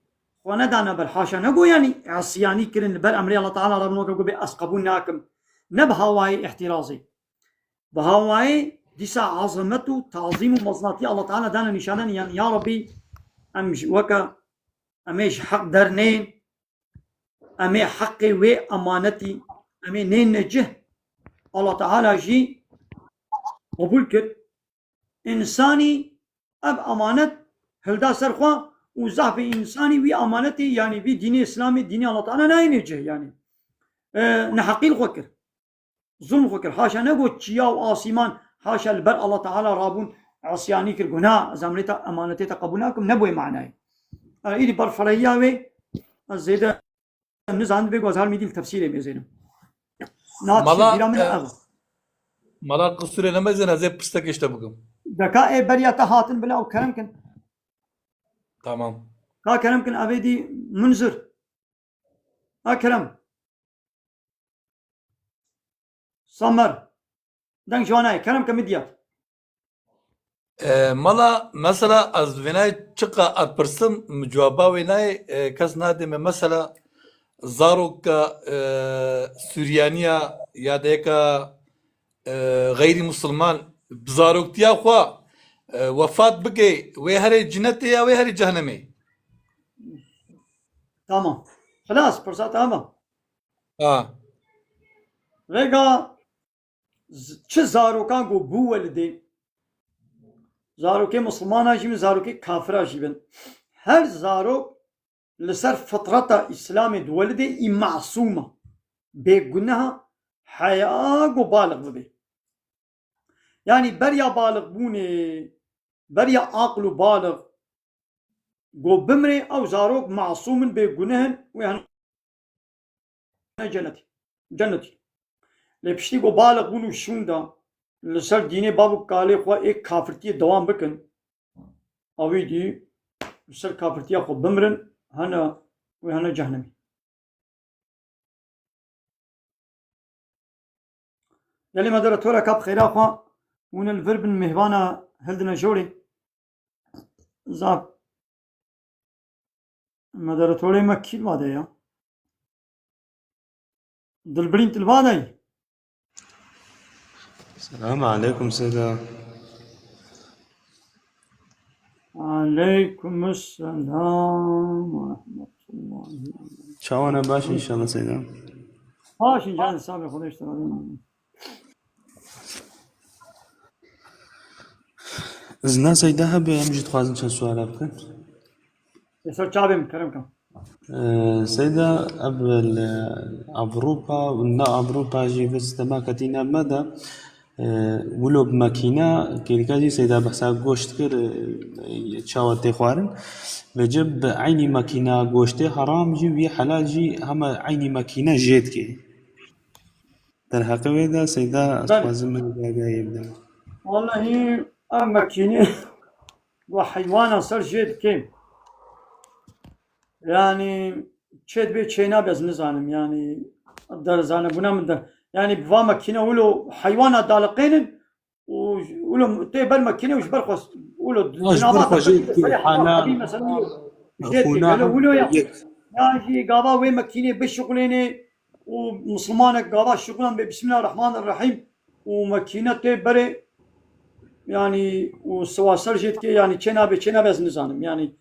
xwe nedane ber. Haşa, ne got, yanî, îsyanî kirin, li ber emrê Allah Teala rabûn, weke got bê ez qebûl nakim. Ne bi hawayê îhtirazê. Bi hawayê dîsa azamet û tazîm û mezinatiya Allah Teala dane nîşanan, yanî, ya Rabbî, em ji, weke, em ê ji heq dernên, em ê heqê wê emanetî, em ê nêne cih. Allah Teala jî qebûl kir. Însanî ev emanet hilda ser xwe û zafê însanî wî emanetê, yanî vî dînê Îslamê, dînê Allah Teala nayêne cih, yanî, e, neheqî li xwe kir. Zulm xwe kir. Haşa, ne got çiya û asîman, haşa, li ber Allah Teala rabûn, îsyanî kir, got, na, ez emrê te, emanetê te qebûl nakim, ne bi wê manayê. E, îdî berfirehiya wê, ez zêde nizanim, divê ku ez her mîdî li tefsîrê mêzênim. Na tiştê Mala, bîra min e, ev. Mala, qisûrê nemezên, ez ê pirstekê ji te bikim. Deka ê beriya te hatin bila û kerem kin. Tamam. Ka kerem kin, evê dî Munzir. Ha kerem. Samer. Deng ji wan nayê. Kerem ke midiyat. E, mala, mesela, ez vênayê çiqa ez pirsim, min cewaba wê nayê, e, kes nadê me. Mesela, zaroka, e, Suryaniya ya de yeka, e, xeyrî musulman bi zaroktiya xwe, e, wefat bike, wê herê cinetê ya wê herê cehnemê? Tamam. Xilas, pirsa te hema. Ha. Vêga z-, çi zarokan ku bû welidê, zarokê misilmana jî bin, zarokê kafira jî bin. Her zarok li ser fitreta Îslamê diwelidê, î masûm e, bêguneh e, heya ku baliq bibe. Yanî beriya baliqbûnê, beriya aql û baliq ku bimrê, ew zarok masûm in, bêguneh in, wê hene cenetî. Cenetî. Lê piştî ku baliq bûn û şûn da, li ser dînê bav û kalê xwe ê kafirtiyê dewam bikin, ewî dî li ser kafirtiya xwe bimrin, hene, wê hene cehnemî. Gelê moderatore ka bi xêra xwe hûn li vir bin, mêhvana hildine jorê. Zaf moderatorê me kî li va de ya? Dilbirîn, tu li va de yî? Selam aleykum Seyda. Aleykum selam ve rahmetullahi ve berekatuhu. Çawa ne, baş inşallah Seyda. Baş inşallah, sabir, Xwedê ji te razî. Izna Seyda hebe, em jî dixwazin çend suala bikin. Ê ser çavê min, kerem ke. Ee, Seyda, ev li Ewropa û ne Ewropa jî vê sistema ketîne me de, ee, wilo bi makîna, kêlîka jî Seyda behsa goşt kir, ee, çawa tê xwarin. Vêce bi eynî makîna goştê heram jî, wî helal jî hema eynî makîne jê dike. Derheqê wê de Seyda, ez Belê. dixwazim min agahiyê bide. Wallahî, ev makîne bi heywana ser jê dike. Yanî çê dibe, çê nabe, ez nizanim. Yanî derzane bûna min de. Yanî bi va makîne wilo heywana daliqênin û wilo tê ber makîne û ji ber xwe wilo Ha, ji ber xwe jê dikê, hala jê dikê. Wilo, wilo ya. Ya jî gava wê makînê bişuxulênê û misilmanek gava şuxulan be Bismillahirrahmanirrahîm û makîne tê berê, yanî û siwa ser jê dikê, yanî çê nabe, çê nabe ez nizanim. Yanî,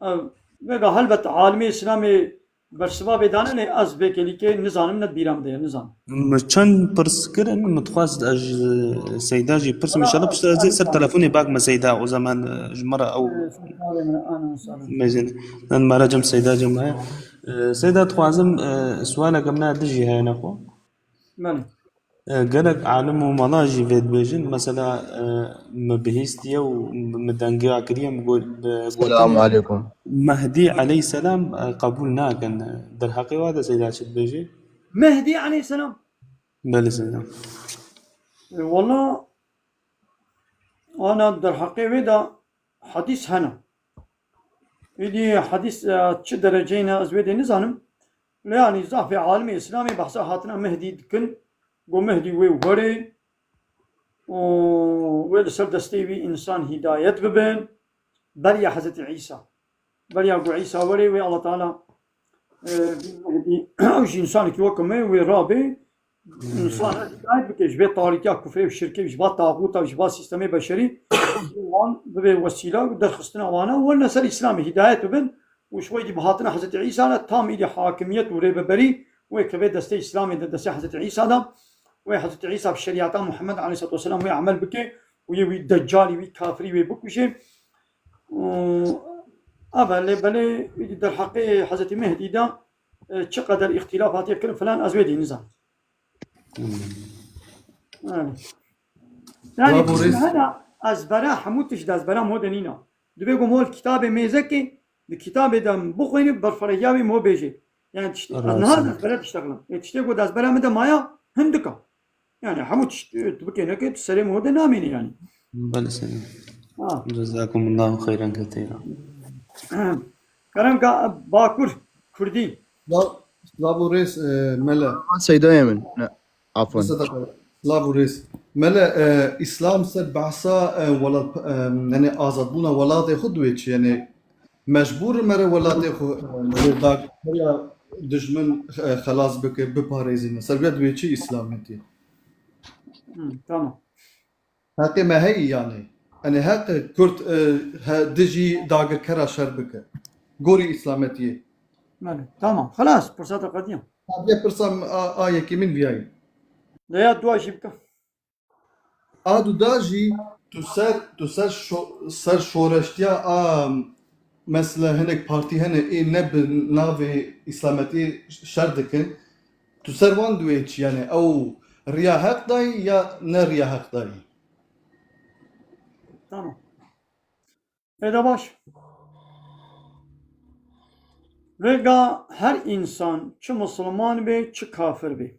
ev, vega helbet alimê Îslamê bersiva vê dane, lê ez vê kêlîkê nizanim, ne di bîra min de ye, nizanim. Min çend pirs kirin, min dixwest ez ji Seyda jî pirsim. Ala, inşallah piştre ez ê ser telefonê bak me Seyda, o zaman, e, ji me re ew Ee, sen çavê min, ana, sağ ol. Mezin. Nan mara cem Seyda cem heye. E, Seyda, dixwazim, e, sualeke min a dijî heye nexwe. Belê. E, gelek alim û mala jî vê dibêjin. Mesela, e, min bihîstiye û min dengiya kiriye, min got, bi Selamun gotin, aleykum. Mehdî aleyhisselam, e, qebûl nakin. Derheqê wa de Seyda çi dibêjî? Mehdî aleyhisselam? Belê Seyda. E, wala, ana derheqê wê de hadîs hene. Êdî hadîs, e, çi dereceyê ne, ez wê dê nizanim. Lê yanî zafê alimê Îslamê behsa hatina Mehdî dikin. Go Mehdî wê werê û wê li ser destê wî însan hîdayet bibin. Beriya Hezretî Îsa. beriya ku Îsa were wê Allah Teala, e, ew jî însanekî weke me wê rabe, însan hidayet bike ji vê tarîtiya kufrê û şirkê, ji va taxûta, ji va sîstemê beşerî, wan bibe wesîla û derxistina wana, werine ser Îslamê hidayet bibin û ji xwe dî bi hatina Hezretî Îsa re tam îdî hakimiyet û rêveberî wê keve destê Îslamê de, destê Hezretî Îsa de, wê Hezretî Îsa bi şerîeta Muhammed aleyhisselatu vesselam wê emel bike û yê wî decalî, wî kafirî wê bikuje. Û eve lê belê îdî derheqê Hezretî Mehdî de, e, çi qeder îxtîlaf hatiye kirin filan, ez wê dî nizam. Hmm. Evet. Yani, Bravo, reis. Hena ez bera hemû tişt de ez bera mode nîna. Dibê ku mol kitabê mêzekê, di kitabê de bixwînî, berfirehîya wî mo bêjê. Yani, tiştê, ez niha ez bera tişt dixlim. Ê, tiştê ku di ez bera min de maya, hindika. Yani, hemû tişt, e, tu bikê neke, tu serê mo de namînî yani. Belê selam. Ha. Cezakumullahu xeyran kethîra. Kerem ka Bakur, Kurdî. Silav, silav û rêz, e, mele. Seydayê min. Ne, afwan. Silav û rêz. Mele, e, Îslam ser behsa, e, welat, e, yani azadbûna welatê xwe dibê çi? Yani mecbûr mere welatê xwe, e, lê dagirkeriya dijmin, e, xelas bike, biparêzîne. Ser vê dibê çi Îslametî? Hı, tamam. Heqê me heyî yanî. Yanî heq e Kurd, e, he, dijî dagirkera şer bike. Gorî Îslametiyê. Belê, tamam. Xelas, pirsata qediya. Ha, vê pirsa a, a yekê min viyayî. Leya dua jî bike. A duda jî tu ser, tu ser şo-, ser şoreştiya a mesela hinek partî hene ê ne bi navê Îslametiyê şer dikin. Tu ser wan diwê çi, yani ew riya heq dayî ya ne riya heq dayî? Tamam. Êde baş. Vêga her însan, çi misilman bê, çi kafir bê,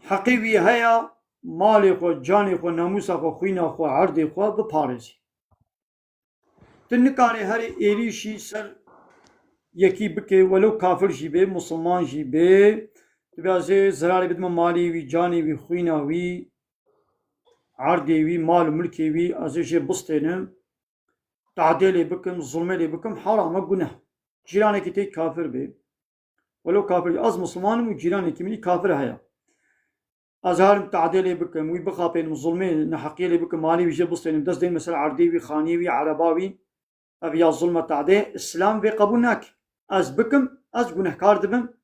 heqê wî heye malê xwe, canê xwe, namûsa xwe, xwîna xwe, erdê xwe biparêzî. Tu nikarê herê êrîşî ser yekî bikê, welo kafir jî bê, misilman jî bê. Tu bê ez ê zirarê bidime malê wî, canê wî, xwîna wî, erdê wî, mal û milkê wî, ez ê jê bistênim, tehdê lê bikim, zulmê lê bikim, heram e, guneh. Cîranekî te kafir bê. Welo kafir, ez misilman im û cîranekî min î kafir heye. Ez herim tehdê lê bikim, wî bixapênim, zulmê, neheqiyê lê bikim, malê wî jê bistênim, dest deynim ser erdê wî, xaniyê wî, ereba wî. Ev ya zulm e, tehdê, Îslam vê qebûl nake. Ez bikim, ez gunehkar dibim.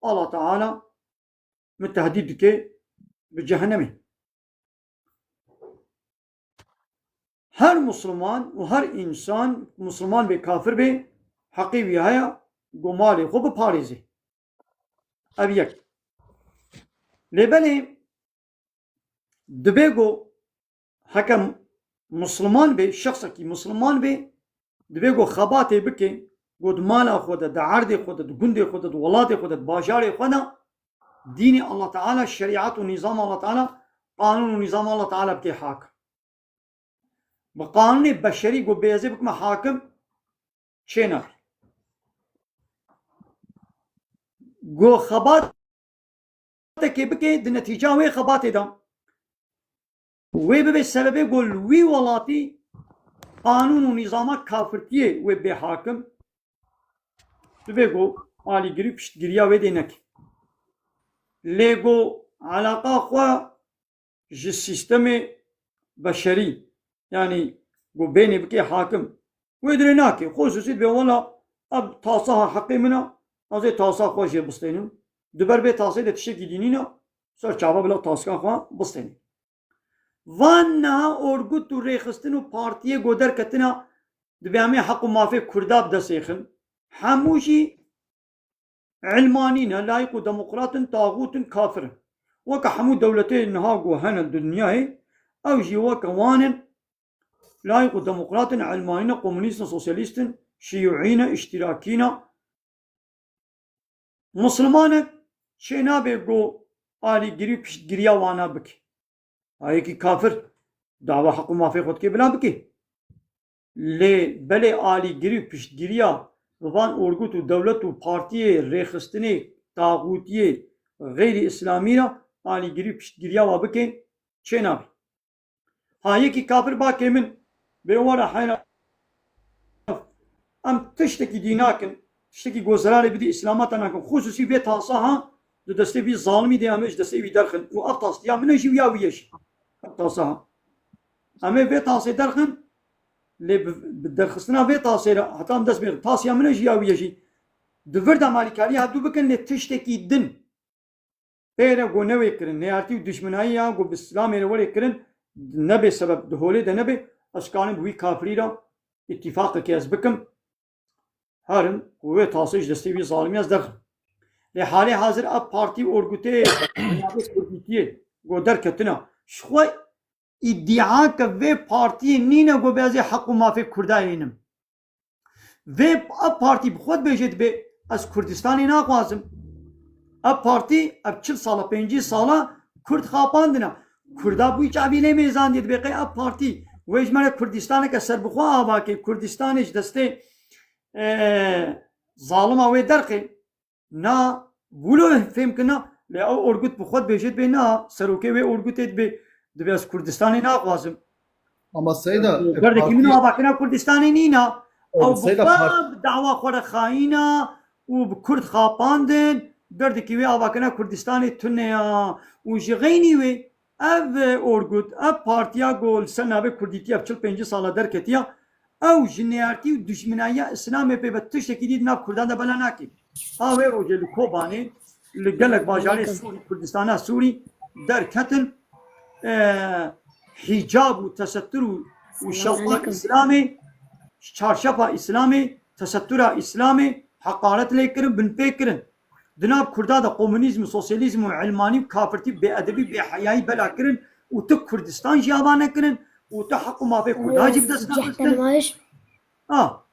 Allah Teala min tehdîd dike bi cehennemê. Her misilman û her însan, misilman bê kafir bê, heqê wî heye ku malê xwe biparêzê. Ev yek. Lê belê dibe ku heke misilman bê, şexsekî misilman bê, dibe ku xebatê bike, ku di mala xwe de, di erdê xwe de, di gundê xwe de, di welatê xwe de, di bajarê xwe de, dînê Allah Teala, şerîet û nîzama Allah Teala, qanûn û nîzama Allah Teala bike hakim. Bi qanûnê beşerî ku bê ez ê bikime hakim, çênabe. Ku xebatekê bike, di netîca wê xebatê de wê bibe sebebê ku li wî welatî qanûn û nîzama kafirtiyê wê bê hakim, tu bê ku alîgirî û piştgiriya wê dê neke. Lê ku elaqa xwe ji sîstemê beşerî, yanî ku bênê bike hakim, wê dirê nake. Xusûsî dibê wela ev tasaha heqê min e, ez ê tasa xwe jê bistênim. Di ber vê tasê de tiştekî dî nîne, ser çava bila taska xwe bistênî. Van niha orgut û rêxistin û partiyê ku derketine, dibê em ê heq û mafê Kurda bi dest êxin. Hemû jî ilmanî ne, layîq û demokrat in, taxût in, kafir in. Weke hemû dewletê niha ku hene di dinyayê, ew jî weke wan in, layîq û demokrat in, ilmanî ne, komunîst in, sosyalîst in, şiyûî ne, îştîrakî ne. Misilmanek çênabe ku alîgirî û piştgiriya wana bike. Ha, yekî kafir dawa heq û mafê xwe dike bila bike. Lê belê alîgirî û piştgiriya van orgut û dewlet û partiyê rêxistinê taxûtiyê xeyrî îslamî re alîgirî û piştgiriya wa bike çênabe. Ha, yekî kafir bakê min bê were heyna Em tiştekî dî nakin, tiştekî ku zerarê bidî îslamata nakin. Xusûsî vê tasa ha, di destê vî zalimî de em ê ji destê wî derxin. Û ev tas ya min e jî û ya wî ye jî. Ev tasa ha. Em ê vê tasê derxin, lê bi, bi derxistina vê tasê re heta em dest pê, tas ya min e jî ya wî ye jî. Di vir de em alîkariyê hevdû bikin, lê tiştekî din. Ê re ku newê kirin, neyartî û dijminayî ya ku bi Îslamê re werê kirin, nebe sebeb, di holê de nebe, ez karim bi wî kafirî re îtîfaqekê ez bikim. Herin ku wê tasê ji destê wî zalimî ez derxim. Lê halê hazir ev partî û orgutê navê Kurdîtiyê ku derketina, ji xwe îdîa ke vê partiyê nîne ku bê ez ê heq û mafê Kurda hênim. Vê ev partî bi xwe dibêje, dibê ez Kurdistanê naxwazim. Ev partî ev çil sala, pêncî sala Kurd xapandina. Kurda bi wî çavî lê mêzandiye, dibê qey ev partî wê ji me re Kurdistaneke serbixwe ava ke, Kurdistanê ji destê, e, zalima wê derxê. Na, wilo fêm kir na, lê ew orgut bi xwe dibêje dibê na, serokê wê orgutê dibê, dibê ez Kurdistanê naxwazim. Ama Seyda, e, Derdekî min partî-, avakirina Kurdistanê nîna. Ew bi Seyda xwe part- bi dawa xwe re xayîna û bi Kurd xapandin, derdekî wê avakirina Kurdistanê tune ya. Û ji xeynî wê ev orgut, ev partiya ku li ser navê Kurdîtiya bi çil pêncî sala derketiya, ew ji neyartî û dijminayiya Îslamê pê ve tiştekî dî di nav Kurdan de bela nake. Ha wê rojê li Kobanê, li gelek bajarê Sûrî, Kurdistana Sûrî derketin, e, hîcab û tesettur û, û şewqa Îslamê, çarşefa Îslamê, tesettura Îslamê heqaret lê kirin, binpê kirin. Di nav Kurda de komunîzm, sosyalîzm û ilmanî û kafirtî, bêedebî, bêheyayî bela kirin û tu Kurdistan jî ava nekirin û tu heq û mafê Kurdan jî bi dest nexistin. Ha.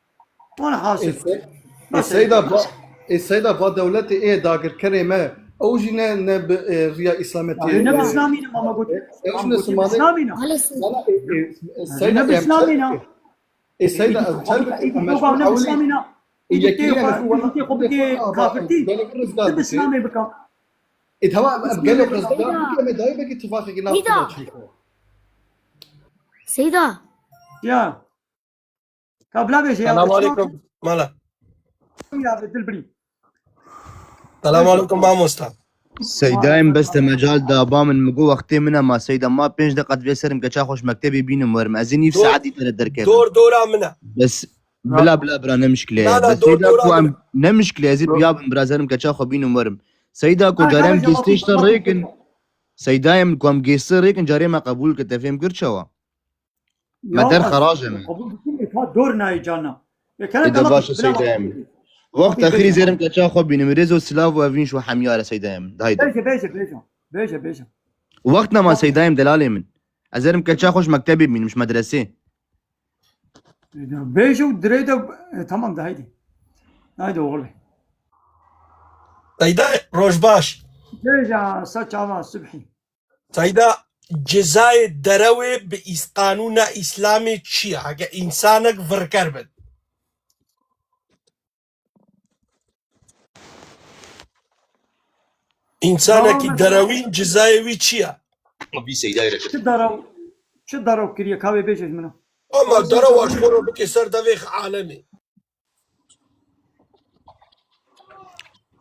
Wala hasil. Ê Se-, ê Seyda va, ê Seyda va dewletê ê dagirkerê me, ew jî ne, ne bi, e, riya Îslametiyê. Ne bi Îslamî ne, mama got. Ew jî ne Îslamê. Wala, e, e, Seyda, ne bi Îslamî ne. Ê Seyda, ez çar bike, em mecbûr ewilî. Ê yekî em mecbûr wala. Gelê vir rizgar bike. Ê Seyda, em gelê rizgar bike, em ê dayê belkî tifaqekî nav Seyda. Çêko. Seyda. Ya. Ka bila bêje ya. Selamun aleyküm. Mala. Ya be dilbirî. Selamun aleyküm mamosta. Seydayê min bes te mecal da ba min, min got wextê min e ma Seyda, ma pênc deqa divê serim keça xwe ji mektebê bînim werim. Ez ê nîv saetî te re derkevim. Dor dora min e. Bes bila bila bira ne mişkile ye. Na, na, bes dor Seyda dora ku min em e. Ne mişkile, ez ê piya bim bira serim keça xwe bînim werim. Seyda ku carem gêstê işte rêkin. Seydayê min ku em gêstê rêkin carê me qebûl kir, te fêm kir çawa? Me derxeraj e me. Qebûl dikim, ê ka dor nayê carna. Ê kene Ê de baş e Seydayê min. Wext exirî zêrim keça xwe bînim. Rêz û silav û evîn ji we hemî re Seydayê min. De haydi. Bêje, bêje, bêje. Bêje, bêje. Wext nema Seydayê min, delalê min. Ez zêrim keça xwe ji mektebê bînim, ji medresê. Bêje û dirê de, e, tamam de haydi. Haydi oğul bey. Seyda, roj baş. Bêje, sa çava subhî. Seyda, cezayê derewê bi îs-, qanûna Îslamê çi ye? Heke însanek virker bin. Însanekî derewîn cezayê wî çi ye? Vî Seydayê re kir. Çi derew, çi derew kiriye? Ka wê bêje ji min. Ama derewa ji xwe re bike ser devê alemê.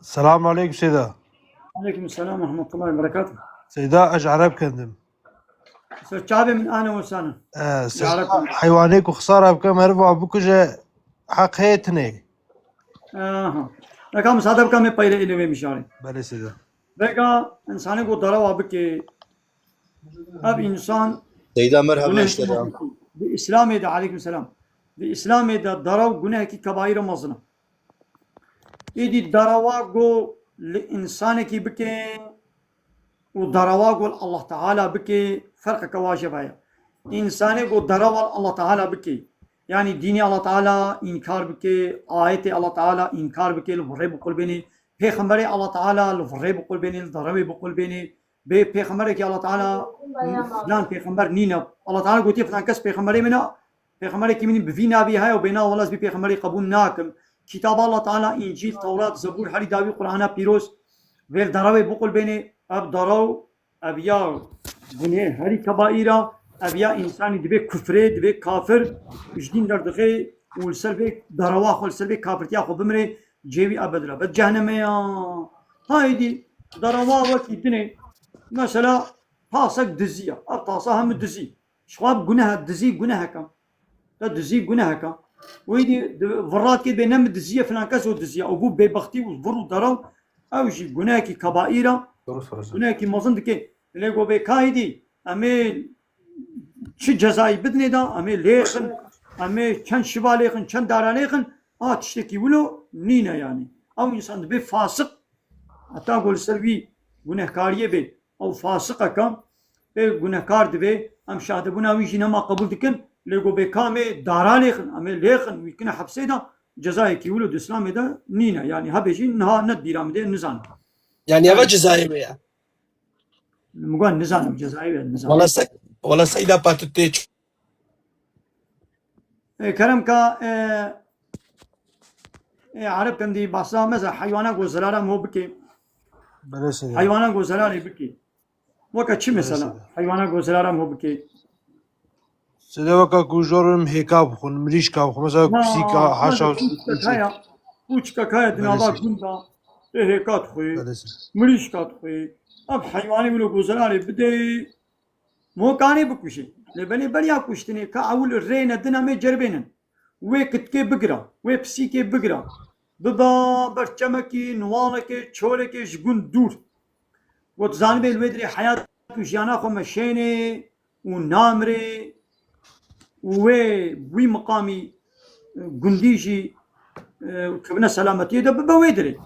Selamun aleykum Seyda. Aleykum selam ve rahmetullahi ve berekatuh. Seyda, ez Ereb kendim. Ser çavê min ane û sana. Ee, Seyda, heywanê ku xisara bike, meriva bikuje, heq heye tine. Aha. Reka misade bika me peyre ile ve mişare. Belê Seyda. Vega insanê ku derewa bike, ev insan Seyda, merhaba, guneh işte ya. Bi Îslamê de, aleykum selam. Bi Îslamê de derew gunehekî kebaîr e mezin e. Êdî derewa ku li însanekî bike û derewa ku li Allah Teala bike, ferqeke wajib heye. Însanê ku derewa li Allah Teala bike, yanî dînê Allah Teala înkar bike, ayetê Allah Teala înkar bike, li virê biqulbênê, pêxemberê Allah Teala li virê biqulbênê, li derewê biqulbênê, bê pêxemberekî Allah Teala, filan pêxember nîne. Allah Teala gotiye filan kes pêxemberê min e, pêxemberekî min bi vî navî heye û bêna wela ez vî pêxemberî qebûl nakim. Kitaba Allah Teala, Încîl, Tewrat, Zebûr, herî dawî Qur'ana pîroz, vê derewê biqulbênê, ev derew, ev ya gunê herî kebaîr a, ev ya însanî dibê kufrê, dibê kafir, ji dîn derdixê, û li ser vê derewa xwe, li ser vê kafirtiya xwe bimire, cihê wî ebed re be cehennemê ya. Haydî, derewa wekî dinê, mesela, tasek diziya. Ev tasa hemû dizî. Ji xwe ev guneh e, dizî guneheke. Te dizî guneheke. Wî dî di-, virat kê bê ne min diziye, filan kes o diziya. Û bû bêbextî û vir û derew. Ew jî gunehekî kebaîr e. Doğru söylüyorsun. Gunehekî mezin dike. Lê go bê kayî dî, em ê çi cezayî bidinê de, em ê lêxin, em ê çend şiva lêxin, çend dara lêxin, a tiştekî wilo nîne yanî. Ew însan dibê fasik, heta ku li ser wî gunehkariyê bê, ew fasiqeke, ê gunehkar dibê, em şahidebûna wî jî nema qebûl dikin, lê ku bê ka em ê dara lêxin, em ê lêxin, wî kine hepsê de, cezayekî wilo di Îslamê de nîne. Yanî hebe jî niha ne di bîra min de, nizanim. Yani eva cezayê me ya. Min got nizanim, cezayê wê nizanim. Wala se-, wala seyda pa tu tê ç- E, kerem ka, e, e, Arap kendî bahsa meze heywana go zerara mo bike. Belê seyda. Heywana go zerarê bike. Weke çi mesela? Belê seyda. Heywana go zerara mo bike. Seyda weke ku jorim hêka bixwin, mirîşka bixwin. Mesela Na, pisîka, haşa, kûçkek haya, kûçkek haya di nava gunda, ê hêka dixwî, Belê seyda. Mirîşka dixwî. Ev heywanê wilo go zerarê bidê. Mokanê bikujê. Lê belê beriya kuştinê ka ewil rê ne din em ê ceribênin. Wê kitkê bigira, wê pisîkê bigira. Biba ber çemekî, niwanekê, çolekê ji gund dûr. Got zanibê li wê dirê heyat û jiyana xwe meşênê û namirê û wê wî miqamî, e, gundî jî, e, kevine selametiyê de bibe wê dirê.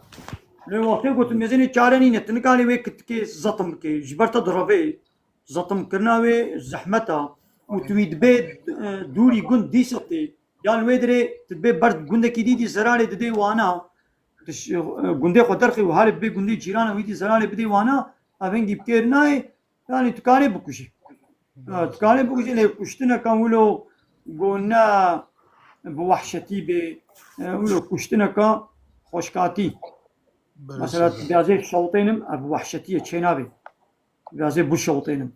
Lê wextê gotin mêzênê çare nîne, tu nikarê wê kitkê zetim bikê, ji ber te direvê. Zetimkirina wê zehmet e û tu wî dibê, e, dûrî gund dîsa tê. Yan wê dirê tu dibê ber gundekî dî dî zerarê didê wana. Tu ş-, e, gundê xwe derxî û halê bibê gundê cîrana wî dî zerarê bidê wana, ev hingî bi kêr nayê, yanî tu karê bikujî. E, tu karê bikujî, lê kuştineka wilo go ne bi wehşetî bê, e, wilo kuştineka xweşkatî. Mesela tu diyazê şewtênim, ev bi wehşetiyê çênabê. Vazê bişewtênim.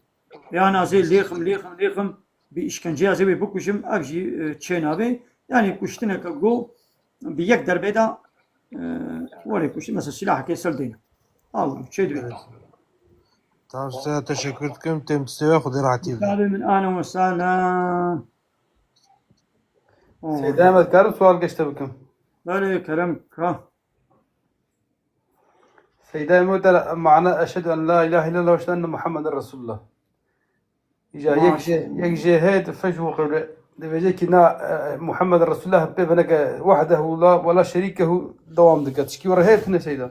Yan ez ê lêxim, lêxim, lêxim, bi îşkenceyê ez ê wê bikujim, ev jî, e, çênabê. Yanî kuştineke go bi yek derbê de, e, werê kuştin, mesela silahekê sel dêne. Aw, çê dibê. Tamam, size teşekkür dikim. Têm tistê we, Xwedê rahatî bide. Tabii min, ahlen ve sahlen. Oo. Seyda Ehmed, karim sual geşte bikim? Belê, kerem ka. Seyda Ehmed, mana eşhedü en la ilahe illallah ve eşhedü enne Muhammeden Resulullah. Îca yek jê, yek jê heye di fej û qewle. Dibêje ki na, e, Muhammed Resulullah pê veneke wahdehu la ve la şerîkehu dewam dike. Tişkî were heye tune Seyda?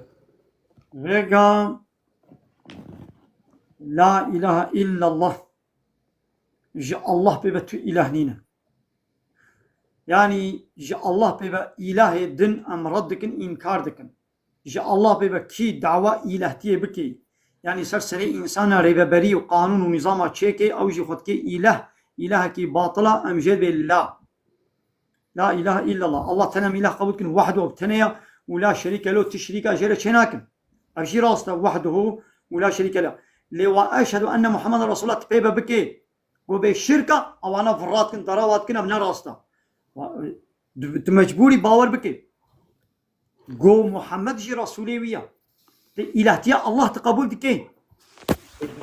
Vêga la ilahe illallah. Ji Allah pê ve tu îlah nîne. Yanî ji Allah pê ve îlahê din em red dikin, înkar dikin. Ji Allah pê ve kî dawa îlehtiyê bikê, yanî ser serê însana rêveberî û qanûn û nîzama çêkê, ew jî xwe dikê îleh, îlehekî batila, em jê dibê la. La ilahe illallah. Allah tenem îlah qebûl dikin, wahdehu bi tenê ya û la şerîke lehu, tu şerîka jê re çênakin. Ev jî rast e, wahdehu û la şerîke leh. Lê wa eşhedû enne Muhammeden Resulullah tu pê ve bikê. Go bê şirka, ewana virat kin, derawa dikin, ev ne rast e. Wa, tu, tu mecbûrî bawer bikê. Go Muhammed jî Resulê wî ya. Te îlahtiya Allah tu qebûl dikê.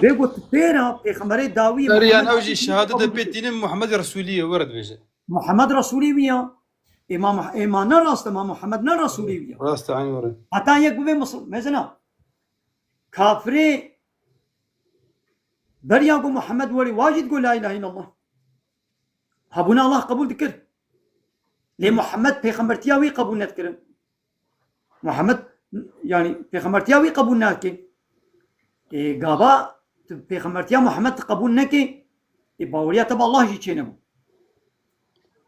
Vê go tu pê re pêxemberê dawî Ser yan Muhammed ew jî şehadet de pê tînin Muhammed Resulî ye, were dibêje. Muhammed Resulê wî ya. Ê ma Muh-, ê ma ne rast e, ma Muhammed ne Resulê wî ya. Rast e, eynî were. Heta yek bibê Musul-, mezina. Kafirê beriya ku Muhammed werî, wa jî digot la ilahe illallah. Hebûna Allah qebûl dikir. Lê Muhammed pêxembertiya wî qebûl nedikirin. Muhammed, yanî pêxembertiya wî qebûl nake. Ê, gava tu pêxembertiya Muhammed tu qebûl neke, ê, baweriya te bi Allah jî çênebû.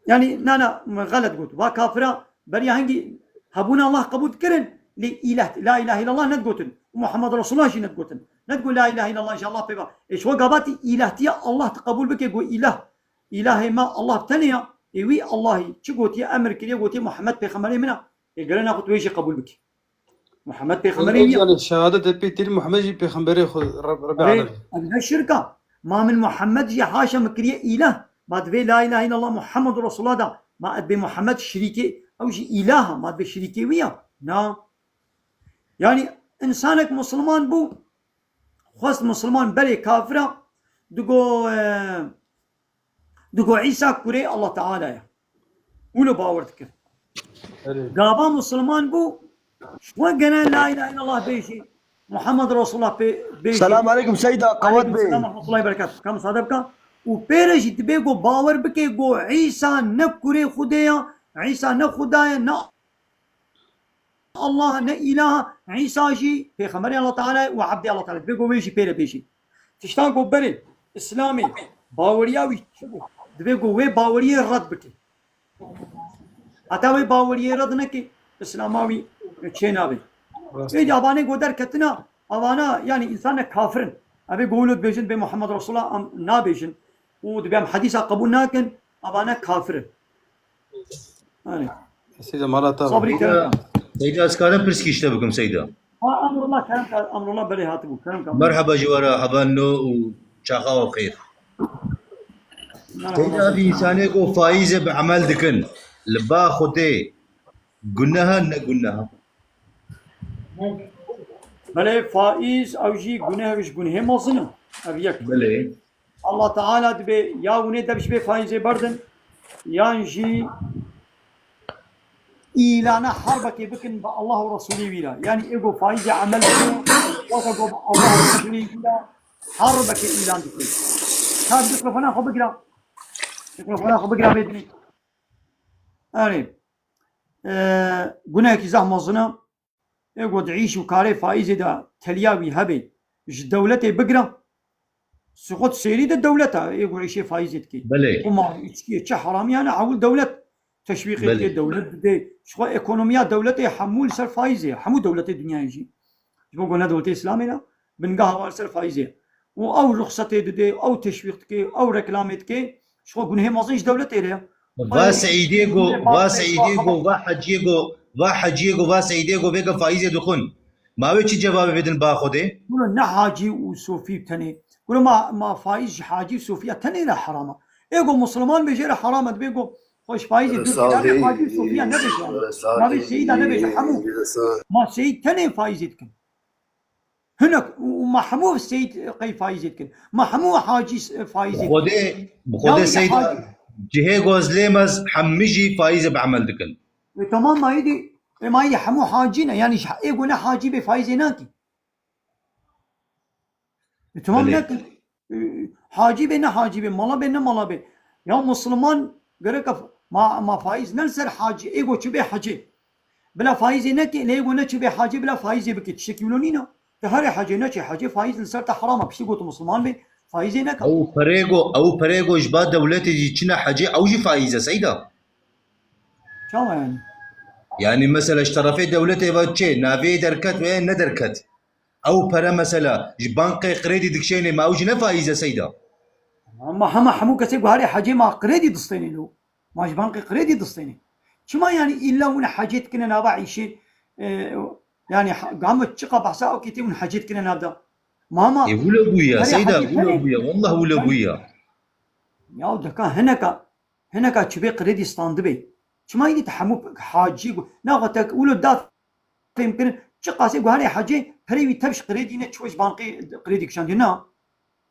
Yanî, na, na, min xelet got. Va kafira beriya hingî hebûna Allah qebûl dikirin, lê îlah, la ilahe illallah nedigotin. Muhammed Resulullah jî nedigotin. Nedigot la ilahe illallah ji Allah pê ve. Ê, ji we gava tî îlahtiya Allah tu qebûl bike, got îlah. Îlahê me Allah bi tenê ya. Ê, wî Allahî çi gotiye, emir kiriye, gotiye Muhammed pêxemberê min e. Ê, gere naxwe tu wê jî qebûl bikî. Muhammed pêxemberê wî ya. Yani şehadet pê tînin Muhammed jî pêxemberê xwe Reb-, Rebê Erê, alem. Ev ne şirka. Ma min Muhammed jî haşa min kiriye îlah. Ma divê la ilahe illallah Muhammedur Resulullah da. Ma ez bê Muhammed şirîkê, ew jî îlah e, ma ez bê şirîkê wî ya. Na. Yanî, însanek musulman bû, xwest musulman berê kafira, digo, e, digo Îsa kurê Allah Teala ye. Wilo bawer dikir. Erê. Gava musulman bû, ji xwe gene la ilahe illallah bêjî, Muhammed Resulullah pê bêjî. Selam aleyküm Seyda, Qewet Aleyküm Bey. Selam ve rahmetullahi ve berekatuh. Kam sade bika. Û pê re jî dibê go bawer bike go Îsa ne kurê Xwedê ya, Îsa ne Xuda ye, ne Allah, ne îlah, Îsa jî pêxemberê Allah Teala û ebdê Allah Teala. Dibê go wê jî pê re bêjî. Tiştan go berê, Îslamê, baweriya wî çi bû? Dibê go wê baweriyê red bike. Heta wê baweriyê red neke, Îslama wî çê nabe. Rast. Ê, avanê go derketina, avana, yanî, însan ne kafir in. Evê go wilo dibêjin, dibê Muhammed Resulullah, em nabêjin. Û dibê em hedîsa qebûl nakin, avane kafir in. Erê. Seyda, mala te. Sabrî kerem. Seyda, ez karim pirskî ji te bikim, Seyda? Ha, Emrullah, kerem ka, Emrullah berê hatibû, kerem ka. Merhaba ji we re, heva no û çaxa we xêr. Merhaba. Seyda, ev însanê ku faîzê bi emel dikin, li ba Xwedê guneh e, ne guneh e? Belê, faîz ew jî guneh, ji gunehê mezin e. Ev yek. Belê. Allah Teala dibê ya hûnê dev ji vê faîzê berdin, yan jî îlana herbekê bikin bi Allah û Resûlê wî re. Yanî ê go faîzê emel dike, weke go bi Allah û Resûlê wî re herbekê îlan dike. Ka mikrofona xwe bigira. Mikrofona xwe bigira bê dinê. Erê. E, gunehekî zehf mezin e. Ê ku di îş û karê faîzê de teliya wî hebe, ji dewletê bigire, siqut sêrî de dewlet e, ê ku îşê faîzê dike. Belê. Qumar, içkiyê, çi heramiyane, ewil dewlet teşwîqê Belê. dike, dewlet dide. Ji xwe ekonomiya dewletê hemû li ser faîzê ye. Hemû dewletê dinyayê jî. Ji bo ku ne dewletê Îslamê ne, bingeha wan li ser faîzê ye. Û ew ruxsetê dide, ew teşwîq dike, ew reklamê dike, ji xwe gunehê mezin ji dewletê re ye. Va Seîdê go, va Seîdê go, va Heciyê go, va Heciyê go, va Seîdê go, vêga faîzê dixwin. Ma wê çi cevabê bidin ba Xwedê? Guro ne hacî û sofî tenê. Guro ma, ma faîz ji hacî û sofiya tenê re heram e. Ê go musulman bê jê re heram e, dibê go xwe ji faîzê dûr kî. Navê hacî û sofiya nebêje. Navê seyîda nebêje hemû. Ma seyîd tenê faîzê dikin. Hinek û, û ma hemû seyîd qey faîzê dikin. Ma hemû hacî s-, faîzê dikin. Xwedê, bi Xwedê Seyda cihê gozlê mez hemî jî faîzê bi emel dikin. E, tamam, ma êdî, e, ma êdî hemû hacî ne. Yanî ji, ê go ne hacî bê faîzê nakî. E, tamam, Belê. Nekin. E, hacî bê, ne hacî bê, mala bê, ne mala bê. Ya Musliman gerek e, ma, ma faîz ne li ser hacî, ê go çi bê hecê. Bila faîzê neke, lê ê go ne çi bê hecê, bila faîzê bike. Tiştekî wilo nîne. Te herê hecê, neçê hecê, faîz li ser te heram e. Piştî got Musliman bê, faîzê neke. Ew perê go, ew perê go ji ba dewletê jî çine hecê, ew jî faîz e, Seyda. Çawa yani? Yani mesela ji terefê dewletê ve çê, navê derket ve ne derket. Ew pere mesela ji bankê krêdî dikişênê, ma ew jî ne faîz e, Seyda? Ama hema hemû kesê guharê hecê ma krêdî distênê lo. Ma ji bankê krêdî distênê. Çima yani illa hûn hecê dikine nava îşê, e, yani ha-, gama çiqa behsa ew kê tê hûn hecê dikine nav de? Ma hema Ê, wilo bûye, herê Seyda, hecê wilo tenê. Bûye, wallah wilo Yani bûye. Ya deka hineka, hineka çi bê krêdî standibê. Çima yî te hemû hacî gu-, naxa te wilo da fêm kirin, çi qasê guherê hecê, perê wî tev ji krêdî ne çi ji bankê krêdî kişandiye. Na.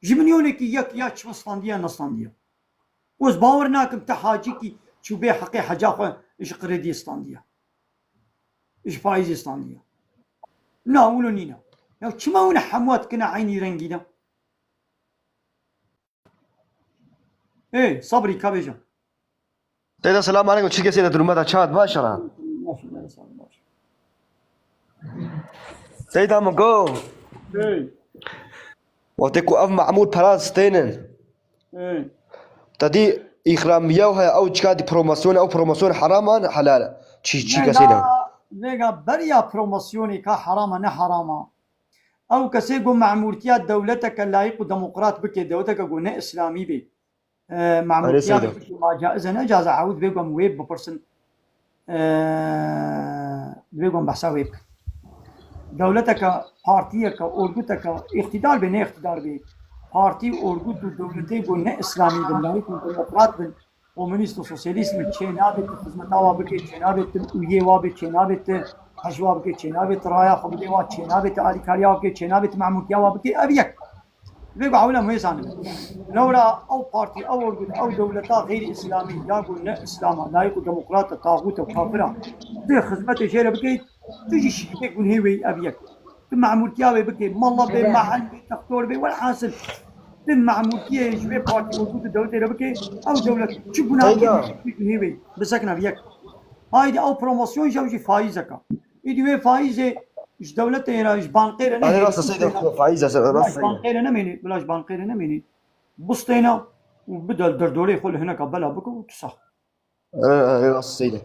Ji milyonekî yek ya çi standiye, ne standiye. Ez bawer nakim te hacîkî çi bê heqê heca xwe ji krêdiyê standiye. Ji faîzê standiye. Na, wilo nîne. Ya çima wina hemû dikine eynî rengî de? Ê, Sabrî, ka bêje. Seyda, selam aleyküm. Çi kesê de duruma da çat baş ara? Baş, baş, baş. Seyda min go. Ê. Wextê ku ev memûr pera stênin. Ê. Te dî îkramiye û heye ew çika dî promosyon, ew promosyon heram an helal? Çi, çi Ne, kesê de? Na, vêga beriya promosyonê ka heram a, ne heram a. Ew kesê ku memûrtiya dewleteke layîq û demokrat bike, dewleteke ku ne îslamî bê. E, Erê memûrtiya Seyda. Bike, ma caiz e, ne caiz e, ew divê ku em wê bipirsin. E, divê ku em behsa wê bikin. Dewleteke, partiyeke, orguteke, îqtidar bê, ne îqtidar bê. Partî, orgut û dewletê ku ne îslamî bin, layîq û demokrat bin. Komûnîst û sosyalîst min çê nabe tu xizmeta wa bike, çê nabe tu ûyê wa bê, çê nabe tu hej wa bike, çê nabe tu raya xwe bidê wa, çê nabe tu alîkariya wa bike, çê nabe tu memûrtiya wa bike, ev yek. Vê ku hewle em wê zanin. Lewra ew partî, ew örgüt, ew dewleta xeyrî îslamî ya ku ne îslam e, layîk û demokrat e, taxût e û kafir e, tu xizmetê jê re bikey, tu jî şirîkê gunhê wê yî, ev yek. Tu memûrtiya wê bikê, mala bê, mehel bê, textor bê, welhasil. Tu memûrtiyê ji vê partî, örgüt û dewletê re bikê, ew dewlet çi gunahekê bikê, tu gunhê wê yî. Bisekine ev yek. Haydî ew promosyon jî, ew jî faîzek e. Îdî wê faîzê ji dewletê re, ji bankê re Erê nehêlî, rast e, Seyda, bistêne. Xwe faîz e, Bila rast ji e. Bankê re nemênî, bila ji bankê re nemênî. Bistêne û bide derdorê xwe li hineka bela bike û tu sax. Erê, erê, rast e, Seyda.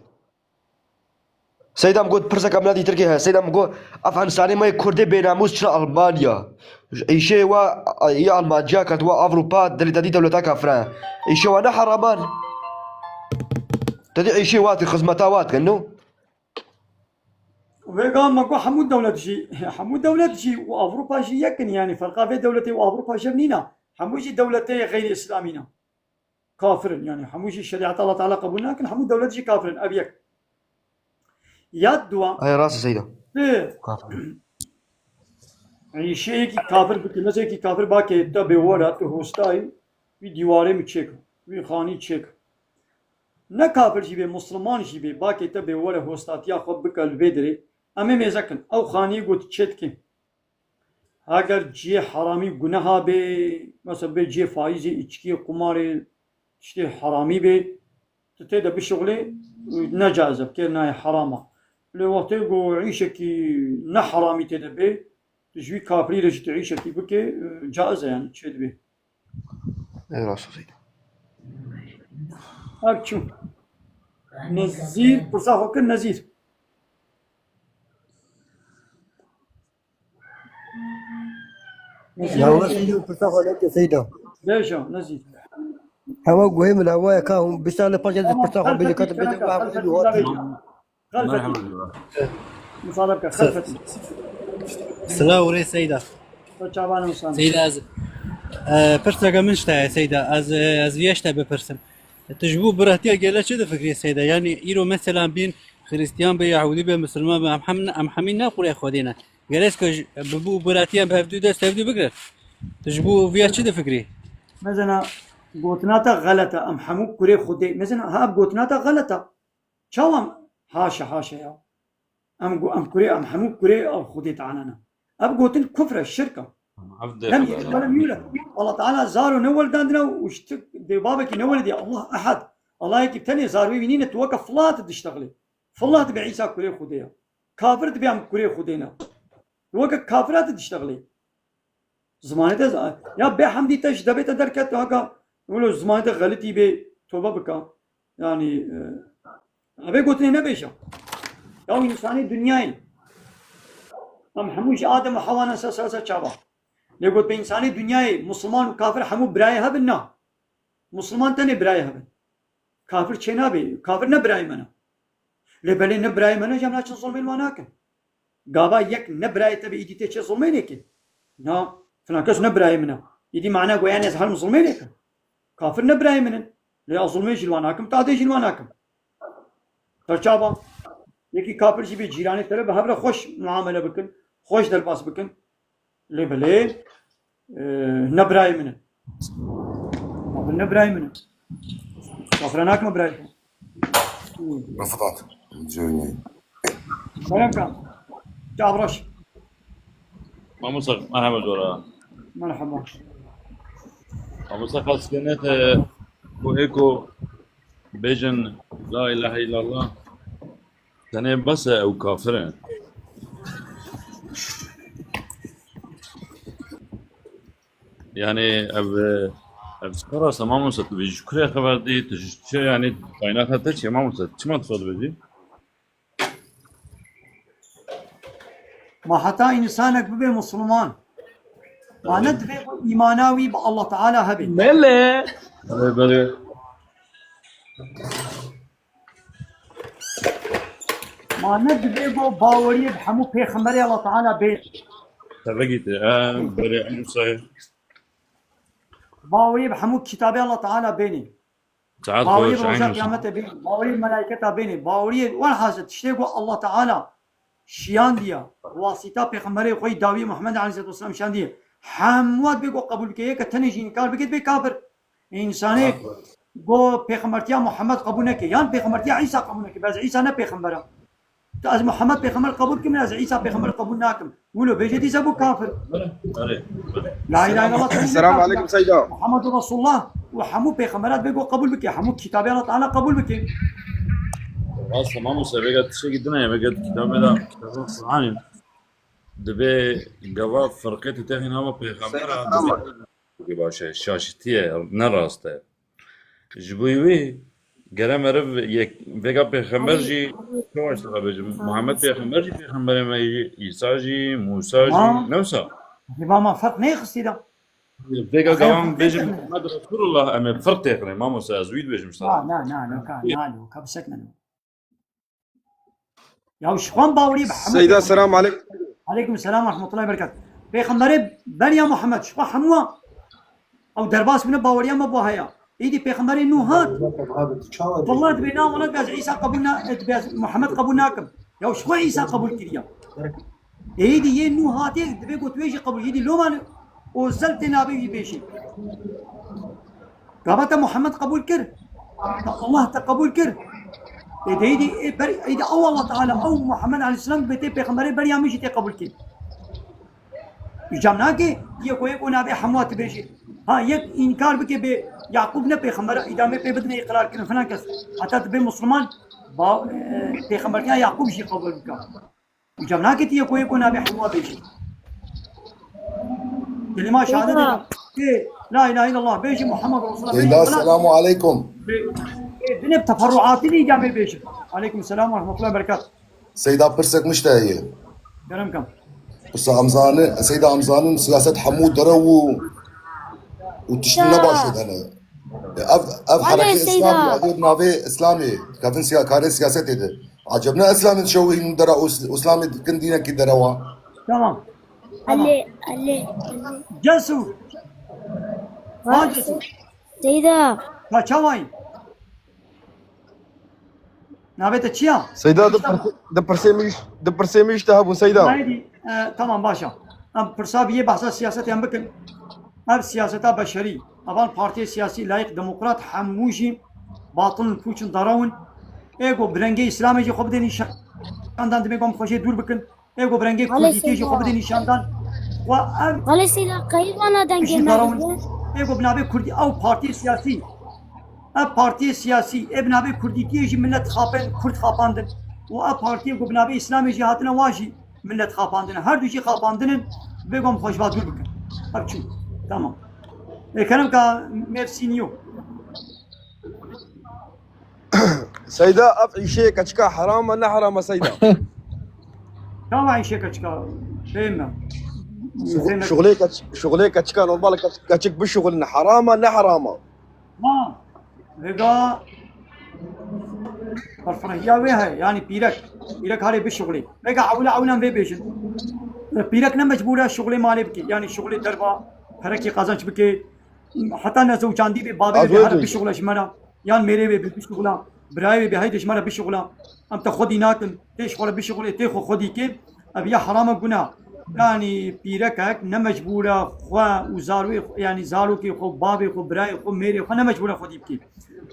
Seyda, em got pirseka min a dîtirkê heye. Seyda, em got, ev însanê me yê Kurdê bênamûs çira Almanya? Îşê wa, ya Almanciya ket wa Ewropa, dilê te dî dewleta kafir e. Îşê wa ne heraman? Te dî îşê wa, xizmeta wa dikin, no? Vêga me got hemû dewlet jî, hemû dewlet jî û Ewropa jî yek in, yanî ferqa vê dewletê û Ewropa ji hev nîne. Hemû jî dewletê xeyrî îslamî ne. Kafir in, yanî hemû jî şerîeta Allah Teala qebûl nakin, hemû dewlet jî kafir in, ev yek. Ya duwa, Ay rast e Seyda. tu Kafir. Îşeyekî kafir bikî, mesela yekî kafir bakê te bê were, tu hostayî, wî dîwarê min çêk, wî xanî çêk. Ne kafir jî bê, musliman jî bê, bakê te bê were hostatiya xwe bike li vê derê. Em ê mêze kin. Ew xaniyê got çê dikê. Heger cihê heramî guneha bê, mesela bê cihê faîzê, îçkiyê, qumarê, tiştê heramî bê, tu tê de bişuxulê, ne caiz e, bikêr nayê heram e. Lê wextê ku îşekî ne heramî tê de bê, tu ji wî kafirî re jî tu îşekî bikê, caiz e, yanî çê dibê. Ê rast e Seyda. Ev çû. Nezîr, pirsa xwe kir Nezîr. Nezîr. Ya wes pirsa xwe neke Seyda. Beja, Nezîr. Hewa guhê min hewa ya ka hûn bişta li paşê Tamam, pirsa xwe xelfetî bêje kat çeneka, bêje wa xelfetî bêje wa çeneka. Xelfetî. Merhaba. Musade bike, xelfetî. Silav û rê Seyda. Te çavan insan. Seyda ez, e, pirseke min ji te ye Seyda. Ez, e, ez viya ji te bipirsim. Tu ji bo biratiya gele çi difikirî Seyda? Yanî îro mesela bîn Xiristiyan be, Yahûdî be, Misilman be, em hem, em hemî ne kurê Xwedê ne. Gerek ku ji, bi bo biratiya bi hevdû dest hevdû bigre. Tu ji bo viya çi difikirî? Mezena gotina te xelet e, em hemû kurê Xwedê. Mezena ha gotina te xelet e. Çawa em, haşa, haşa ya. Em gu-, em kurê, em hemû kurê ew Xwedê Teala ne. Ev gotin kufr e, şirk e. Ev dê Lem xeber yelid ne. Ve lem yuled. Allah Teala zaro ne weldandine û ji tu dê babekî ne welidî. Allah ehad. Allah yekî tenê zarwê wî nîne, tu weke filat diştexilê. Filat be Îsa kurê Xwedê ya. Kafir dibe em kurê Xwedê ne. Tu weke kafira diştexilê. Zimanê te z-, ya bê hemdî te ji debê te derket, haka wilo zimanê te xelitî bê, tobe bika. Yanî, e, evê gotinê nebêje. Ya însanê dinyayê. Em hemû ji Adem û Hewa ne ser ser ser çava. Lê got be însanê dinyayê, Musulman û kafir hemû birayê hev in, na. Musulman tenê birayê hev in. Kafir çê nabê. Kafir ne birayê me ne. Lê belê ne birayê me ne, jî em naçin zulmê li wan nakin. Gava yek ne birayê te be, îdî tê çê zulmê nêkê. Na, filan kes ne birayê min e. Îdî mana goya ne ez herim zulmê nêkim. Kafir ne birayê min in. Lê ez zulmê jî li wan nakim, tadê jî li wan nakim. Te çawa? Yekî kafir jî bê cîranê te re bi hev re xweş muamele bikin, xweş derbas bikin. Lê belê, e, ne birayê min in. Kafir ne birayê min in. Kafira nakime birayê xwe. Rafat. Johnny. Selam kan. Çavraş. Mamosta, merhaba jora. Merhaba. Mamosta, xas kene te ku eko bêjin la ilahe illallah. Tenê bes e, ew kafir e. Yani ev, ev çi rast e, mamosta, tu ji kurê xeber dî, tu ji çi, yani kaynaxa te çi, mamosta, çima tu dibêjî? Ma heta însanek bibe Musulman, ma ne divê ku îmana wî bi Allah Teala hebe. Belê. Belê, belê. Ma ne divê ku baweriyê bi hemû pêxemberê Allah Teala bê. Te vegîte, e, belê, em sayê. Baweriyê bi hemû kitabê Allah Teala bênê. Saet Bawerî xweş, bi roja qiyamete bênî, bawerî bi melayketa bênî, bawerî welhasil tiştê ku Allah Teala şiyandiye, wasîta pêxemberê xwe yî dawî Muhammed aleyhisselatu vesselam şiyandiye. Hemû wad bê ku qebûl bike, yeke tenê jî înkar bike, bê kafir. Însanê ku pêxembertiya Muhammed qebûl neke, yan pêxembertiya Îsa qebûl neke, bes Îsa ne pêxember e. Tu ez Muhammed pêxember qebûl kim, ez Îsa pêxember qebûl nakim. Wilo bêje dîse bû kafir. Erê, erê. La ilahe illallah. Selamun aleyküm Seyda. Muhammedur Resulullah û hemû pêxemberat bê ku qebûl bike, hemû kitabê Allah Teala qebûl bike. Rast e, mamoste, vêga tiştekî din e, vêga kitabê de, kitabê Qur'anê. Dibê gava firqê tu texî nava pêxembera, Seyda, dibê tamam. Baş e, şaşitiye, ne rast e. Ji bo wî gere meriv yek, vêga pêxember jî, çawa ji te bêjim, Muhammed pêxember jî pêxemberê me jî, Îsa jî, Mûsa jî, ne wisa? Hêva ma ferq neyê xistî de. Vêga gawan bêjim Muhammed Resulullah, em ê ferq têxine, mamosta, ez wî dibêjim sana. Na, na, na, no ka, na, no ka, bisekne no. Ya ji xwe bawerî bi hemû Seyda, pêxember- selam aleykum. Aleykum selam ve rahmetullahi ve berekatuh. Pêxemberê beriya Muhammed, ji xwe hemû ew derbas bûne baweriya me bo heye. Êdî pêxemberê nû hat. Wallah dibê na, wallah dibê ez Îsa qebûl na, dibê ez Muhammed qebûl nakim. Ya ji xwe Îsa qebûl kiriya. Êdî yê nû hatê dibê ku tu wê jî qebûl. Êdî loma ne, ozel tê nabê wî bêjî. Gava te Muhammed qebûl kir. Te Allah te qebûl kir. Ê de êdî, ê ber, êdî ew Allah Teala, ew Muhammed aleyhisselam bê tê pêxemberê beriya min jî tê qebûl kir. Îcam nake, yek û yek û nabê hemû te bêjî. Ha, yek înkar bike bê Yaqûb ne pêxember e, îdamê pê bidine îqrar kirin filan kes. Heta tu bê Musliman, ba, e, pêxembertiya Yaqûb jî qebûl bike. Îcab nake tu yek û yek û nabê hemû bêjî. Kelîma şehadet Seyda. Ê, la ilahe illallah bêjî, Muhammed Resulullah bêjî, Seyda, filan. Selamu aleykum. Ê, ê, binê teferruatî îcabê bêjî. Aleykum selam ve rahmetullahi ve berekatuh. Seyda, pirsek min ji te heye. Kerem kam. Pirsa em zanin, Seyda, em zanin siyaset hemû derew û, û tiştî Ya. ne baş e dene. Ev, ev Alê herekê Seyda. Îslamê, ev navê Îslamê, kevin siya-, karê siyasetê de. Acem ne Îslamê şew hîn dera Îs-, Îslamê dikin dînekî derewa. Tamam. Tamam. Alê, Alê, Alê. Cesur. Ha, Ha, Cesur. Seyda. Ha, çawayî? Navê te çi ya? Seyda, di pirsê, di pirsê min, di pirsê min ji te hebûn, Seyda. Haydi, e, tamam, baş e. Em pirsa bi yê behsa siyasetê em bikin. Ev siyaseta beşerî. Evan partiyê siyasî, layîq, demokrat, hemû jî batil in, pûç in, derew in. Ê ku bi rengê Îslamê jî xwe bidê nîşandan, dibê ku em xwe jê dûr bikin. Ê ku bi rengê Kurdîtiyê jî xwe bidê nîşandan. Wa ev Xalê Seyda, qeyî vana dengê jî me derew in. Ê ku bi navê Kurdî, ew partiyê siyasî, ev partiyê siyasî, ê bi navê Kurdîtiyê jî milet xapên, Kurd xapandin. Û ev partiyê ku bi navê Îslamê jî hatine, wa jî milet xapandin. Her du jî xapandin in, bê ku em xwe ji va dûr bikin. Ev çû. Tamam. Ê kerem ka mevsî niyo. Seyda, ev îşê keçika heram e, ne heram e Seyda? Çawa îşê keçika? Fêm me. Şuxul-, Fêm me. Şuxulê keç-, şuxulê keçika normal keç-, keçik bişuxulin heram e, ne heram e? Ha, vêga berfirehîya wê heye, yanî pîrek. Pîrek halê bişuxulê. Vêga ewla ewlan vê bêjin. Pîrek ne mecbûr e şuxulê malê bike. Yanî şuxulê derva, perekî qazanç bike. Heta nezewcandî bê, bavê wê bê here bişuxule ji me re. Yan mêrê wê bê bişuxula, birayê wê bê, heyde ji me re bişuxula. Em te xwedî nakin, tê ji xwe re bişuxulê, tê xwe xwedî kê. Ev ya heram e, gunah. Yanî pîrekek ne mecbûr e xwe û zarwê xwe, yanî zarokê xwe, bavê xwe, birayê xwe, mêrê xwe ne mecbûr e xwedî bikê.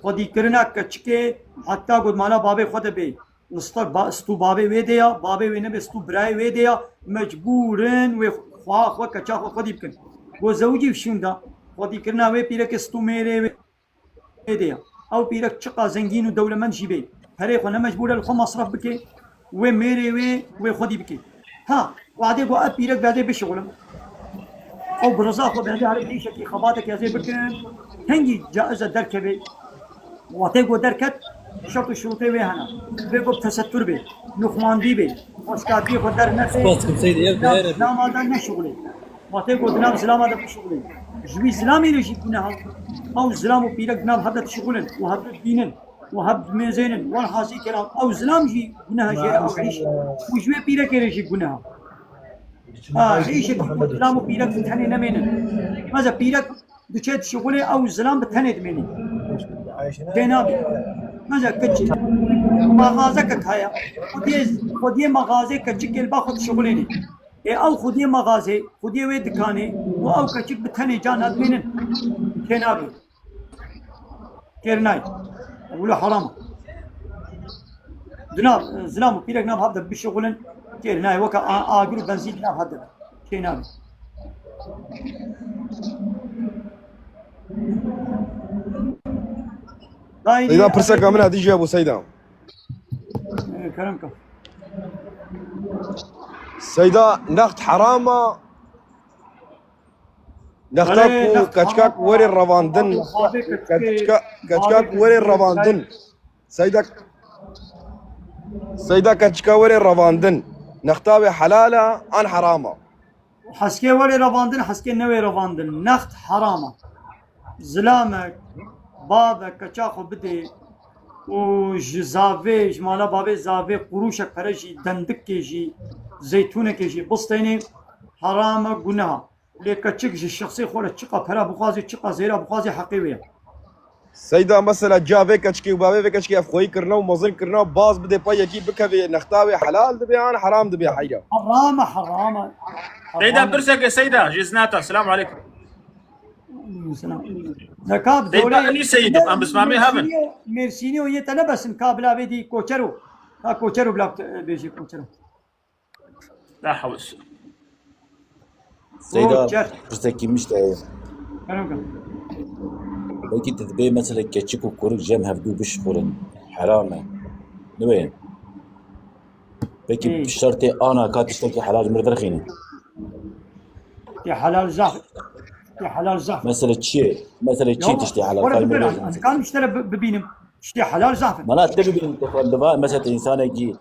Xwedîkirina keçikê heta ku di mala bavê xwe de bê. Li sta ba-, stû bavê wê de ya, bavê wê nebe stû birayê wê de ya, mecbûr in wê xwe, xwe keça xwe xwedî bikin. Go zewicî şûnda, xwedîkirina wê pîrekê stû mêrê wê de ya. Ew pîrek çiqa zengîn û dewlemend jî bê, perê xwe ne mecbûr e li xwe masref bike, wê mêrê wê, wê xwedî bike. Ha, wadê go ev pîrek berdê bişixulim. Ew bi riza xwe berdê herê bi îşekî xebatekî ez ê bikim. Kengî caiz e derkeve. Watê go derket, şert û şurûtê wê hene. Bê go bi tesettur bê, nuxmandî bê, xweşkatiyê xwe dernexe, Spas kim Seydê, ev di nav değer e. Zilama de neşuxulê. Watê go di nav zilama de bişuxulê. Ji wî zilamê re jî guneha. Ew zilam û pîrek di nav hev de dişuxulin û hev dibînin û hev dimêzênin. Welhasî kelam, ew zilam jî guneha jê re, ew hîş. Û ji wê pîrekê re jî guneha. Ha, hîşekî ku zilam û pîrek bi tenê nemênin. Meze pîrek diçe dişuxulê, ew zilam bi tenê dimênî. Tênabî. Mesela keçik. Maxazekek heye. Xwediyê, xwediyê maxazê keçikê li ba xwe dişixulênê. Ê ew xwediyê maxazê, xwediyê wê dikanê û ew keçik bi tenê ca nadimênin. Tênabî. Kêr nayê. Wilo heram e. Dina, zilam û pîrek nav hev de bişixulin. Kêr nayê. Weke a-, agir û benzîn nav hev de. Kêr nayê. Seyda, pirseka min a dijî hebû, Seyda. Ee, kerem ka. Seyda, next herama. Nexta Belê, ku next keçika ku herama. Werê revandin, Abi, abi, keçika, keçika, keçika ku werê revandin. Seyda, Seyda, keçika werê revandin. Nexta wê helal e an heram e? Heskê werê revandin, heskê newê revandin. Next heram e. Zilamek, bavek, keça xwe bidê û ji zavê, ji mala bavê zavê qurûşek pere jî, dendikê jî, zeytûnekê jî bistênê, heram e, guneha. Lê keçik ji şexsê xwe re çiqa pera bixwazê, çiqa zêra bixwazê, heqê wê ye. Seyda, mesela ca vê keçikê û bavê vê keçikê ev xweyî kirine û mezin kirine û baz bidê pey yekî bikevê nexta wê helal dibe an heram dibe heyra? Heram e, heram e. Seyda, pirseke Seyda, ji Zinata. Selamu aleykum. Selam. Zeka bi Seyda, dorê enî Seyda, em bismamê hev in. Mêrsînî û yê te nebesin ka bila vê dî koçero. Ka koçero bila bêjî koçero. La hawle. Seyda, pirsek min ji te heye. Belkî tu dibê mesela keçik û kurik cem hevdû bişixulin. Heram e. Niwê. Belkî şertê ana ka tiştekî helal ji min derxînî. Tê helal zaf. Tê helal zaf. Mesela çi ye? Mesela çi tiştê helal? Xwe re bibir. Ez dikarim ji te re bi-, bibînim. Tiştê helal zaf e. Mana te bibînim, te xwe li va, mesela te însanekî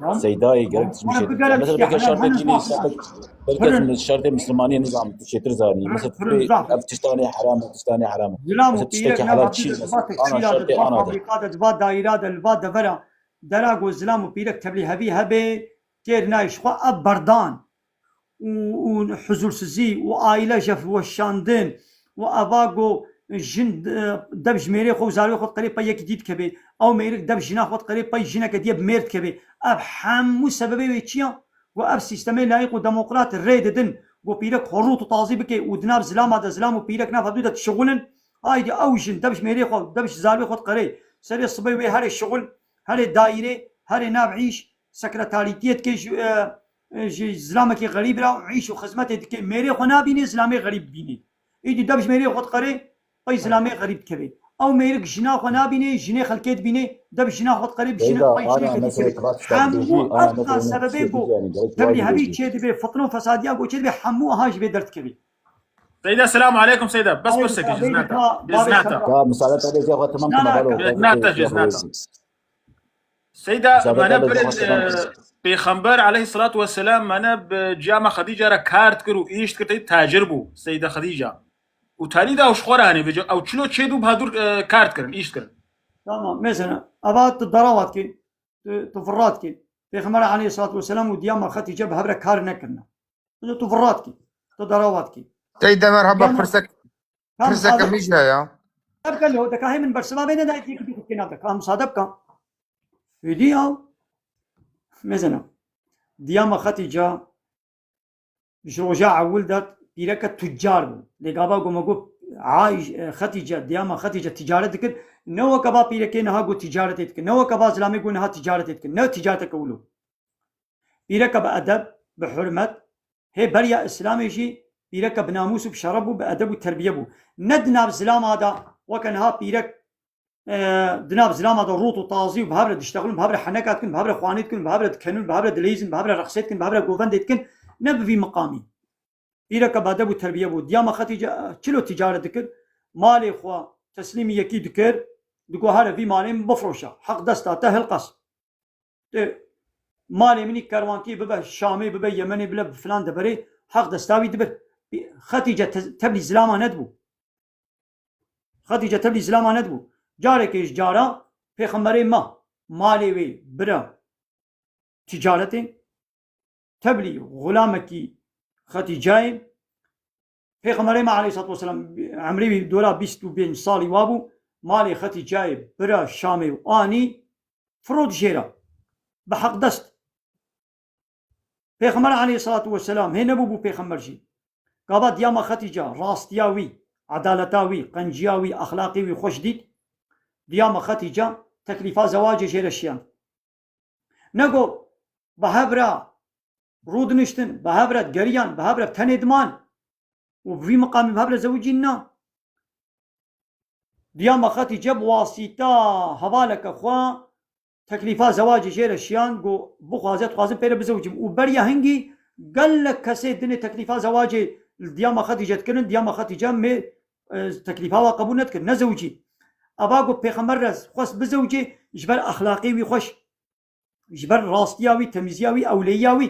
Seydayê gerek tiştê. Mesela belki şartê dînî, belki şartê Mislimaniyê nizam, tu çêtir zanî. Mesela tu bê ev tiştanê heram e, tiştanê heram e. Zilam û pîrek nava helal çi? Mesela ana şartê ana de. Fabrîka de, di va daîra de, li va devera, dera ku zilam û pîrek tevlî hevî hebe, kêr nayê ji xwe ev berdan. û, û huzursizî û aîle jî weşandin û eva ku jin, e, dev ji mêrê xwe û zarokê xwe diqerê pey yekî dî dikeve, ew mêrik dev jina xwe diqerê pey jineke dî ye bi mêr dikeve. Ev hemû sebebê wê çi ya? Ku ev sîstemê layîq û demokrat rê didin ku pîrek xwe rût û tazî bike û di nav zilama de zilam û pîrek nav hevdû de dişixulin. Aydî ew jin dev ji mêrê xwe, dev ji zarokê xwe diqerê serê sibê wê herê şixul, herê daîrê, herê nav îş, sekretarîtiyê dike ji, e, ji zilamekî xerîb re û îş û xizmetê dike, mêrê xwe nabînê, zilamê xerîb dibînê. Îdî dev ji mêrê xwe diqerê, pey zilamê xerîb dikeve. Ew mêrik jina xwe nabînê, jinê xelkê dibînê, dev jina xwe diqerê, bi jina, pey jinê xelkê dikeve. Hemû ev sebebê ku tevlî hevî çêdibe, fitne û fesadiya ku çêdibe, hemû aha ji vê derdikeve. Seyda, selamu aleykum Seyda. Bes pirsek ji Zinata. Ji Zinata. Ya, müsaade tabii ki, tamam, tamam. Zinata, ji Zinata. Seyda, mane bir, e, Pêxember aleyhissalatu vesselam, mane bi ciyama Xedîca re kar dikir û îş dikir, tê tacir bû, Seyda Xedîca. Û tarî da ew ji xwe re hanê vêce, ew çilo çê dû bahadur, e, kar dikirin, îş dikirin. Tamam, mesela, ava tu darawa dikî, tu, tu virra dikî. Pêxember aleyhissalatu vesselam û diyama Xedîce bi hev re kar nekirine. Mesela tu virra dikî, tu darawa dikî. Seyda, merhaba, pirsek. Pirseke min jî heye. Musade bike lo, deka hê min bersiva vê neda, yekî bî kena de. Ka musade bike. Fêdî ya. Mezena. Diyama Xetîca ji roja ewil de pîreke tucar bû. Lê gava ku me got, Ayş-, e, Xetîce, diyama Xetîce ticaret dikir. Ne weke va pîrekê niha ku ticaretê dikir. Ne weke va zilamê ku niha ticaretê dikir. Ne ticareteke wilo. Pîreke bi edeb, bi hurmet, hê beriya Îslamê jî pîreke bi namûs û bi şeref bû, bi edeb û terbiye bû. Ne di nav zilama de, weke niha pîrek, e, di nav zilama de rût û tazî û bi hev re diştexilin, bi hev re heneka dikin, bi hev re xwanê dikin, bi hev re dikenûn, bi hev re dileyîzin, bi hev re reqsê dikin, bi hev re govendê dikin, ne bi vî miqamî. Pîreke bi edeb û terbiye bû. Diyama Xetîce, e, çilo ticaret dikir, malê xwe teslîmî yekî dikir, digo, here vî malê min bifroşe, heq desta te hilqas. Tu malê min î kerwankî bibe Şamê, bibe Yemenê, bile bi filan deverê, heq desta wî dibir. Xetîce te-, tevlî zilama nedibû. Xetîce tevlî zilama nedibû. Carekê ji cara pêxemberê me malê wê bire ticaretê. Tevlî xulamekî Xetîcayê. Pêxemberê me aleyhissalatu vesselam emrê wî dora bîst û pênc salî wa bû. malê Xetîcayê bira Şamê û anî, firot jê re. Bi heqdest. Pêxember aleyhissalatu vesselam hê nebûbû pêxember jî. Gava diyama Xetîca rastiya wî, edaleta wî, qenciya wî, exlaqê wî xweş dît. Diyama Xetîca teklîfa zewacê jê re şiyand. Nego bi hev re rûdiniştin, bi hev re digeriyan, bi hev re tenê diman û bi vî miqamî bi hev re zewicîn na. Diyama Xetîce bi wasîta hevaleke xwe teklîfa zewacê jê re şiyan, got, bixwaze, dixwazim pê re bizewicim. Û beriya hingî gelek kesê dinê teklîfa zewacê li diyama Xetîce dikirin, diyama Xetîce mê, e, teklîfa wa qebûl nedikir, nezewicî. Eva got, Pêxember re xwest bizewicê ji ber exlaqê wî xweş. Ji ber rastiya wî, temîziya wî, ewleyiya wî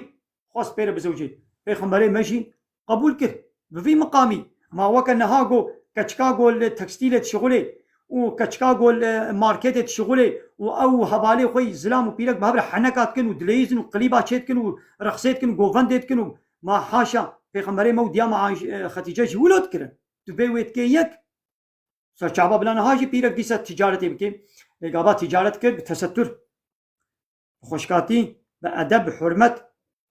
xwest pê re bizewicê. Pêxemberê me jî qebûl kir. Bi vî miqamî, ma weke niha go, keçika go li tekstîlê dişixulê û keçika go li marketê dişixulê û ew û hevalê xwe yî zilam û pîrek bi hev re heneka dikin û dileyîzin û qilîba çê dikin û reqsê dikin û govendê dikin û ma haşa Pêxemberê me û diyama Ayş-, e, Xetîce jî wilo dikirin. Tu bê wê dikê yek. Ser çava bila niha jî pîrek dîsa ticaretê bike. Lê gava ticaret kir bi tesettur, bi xweşkatî, bi edeb, bi hurmet.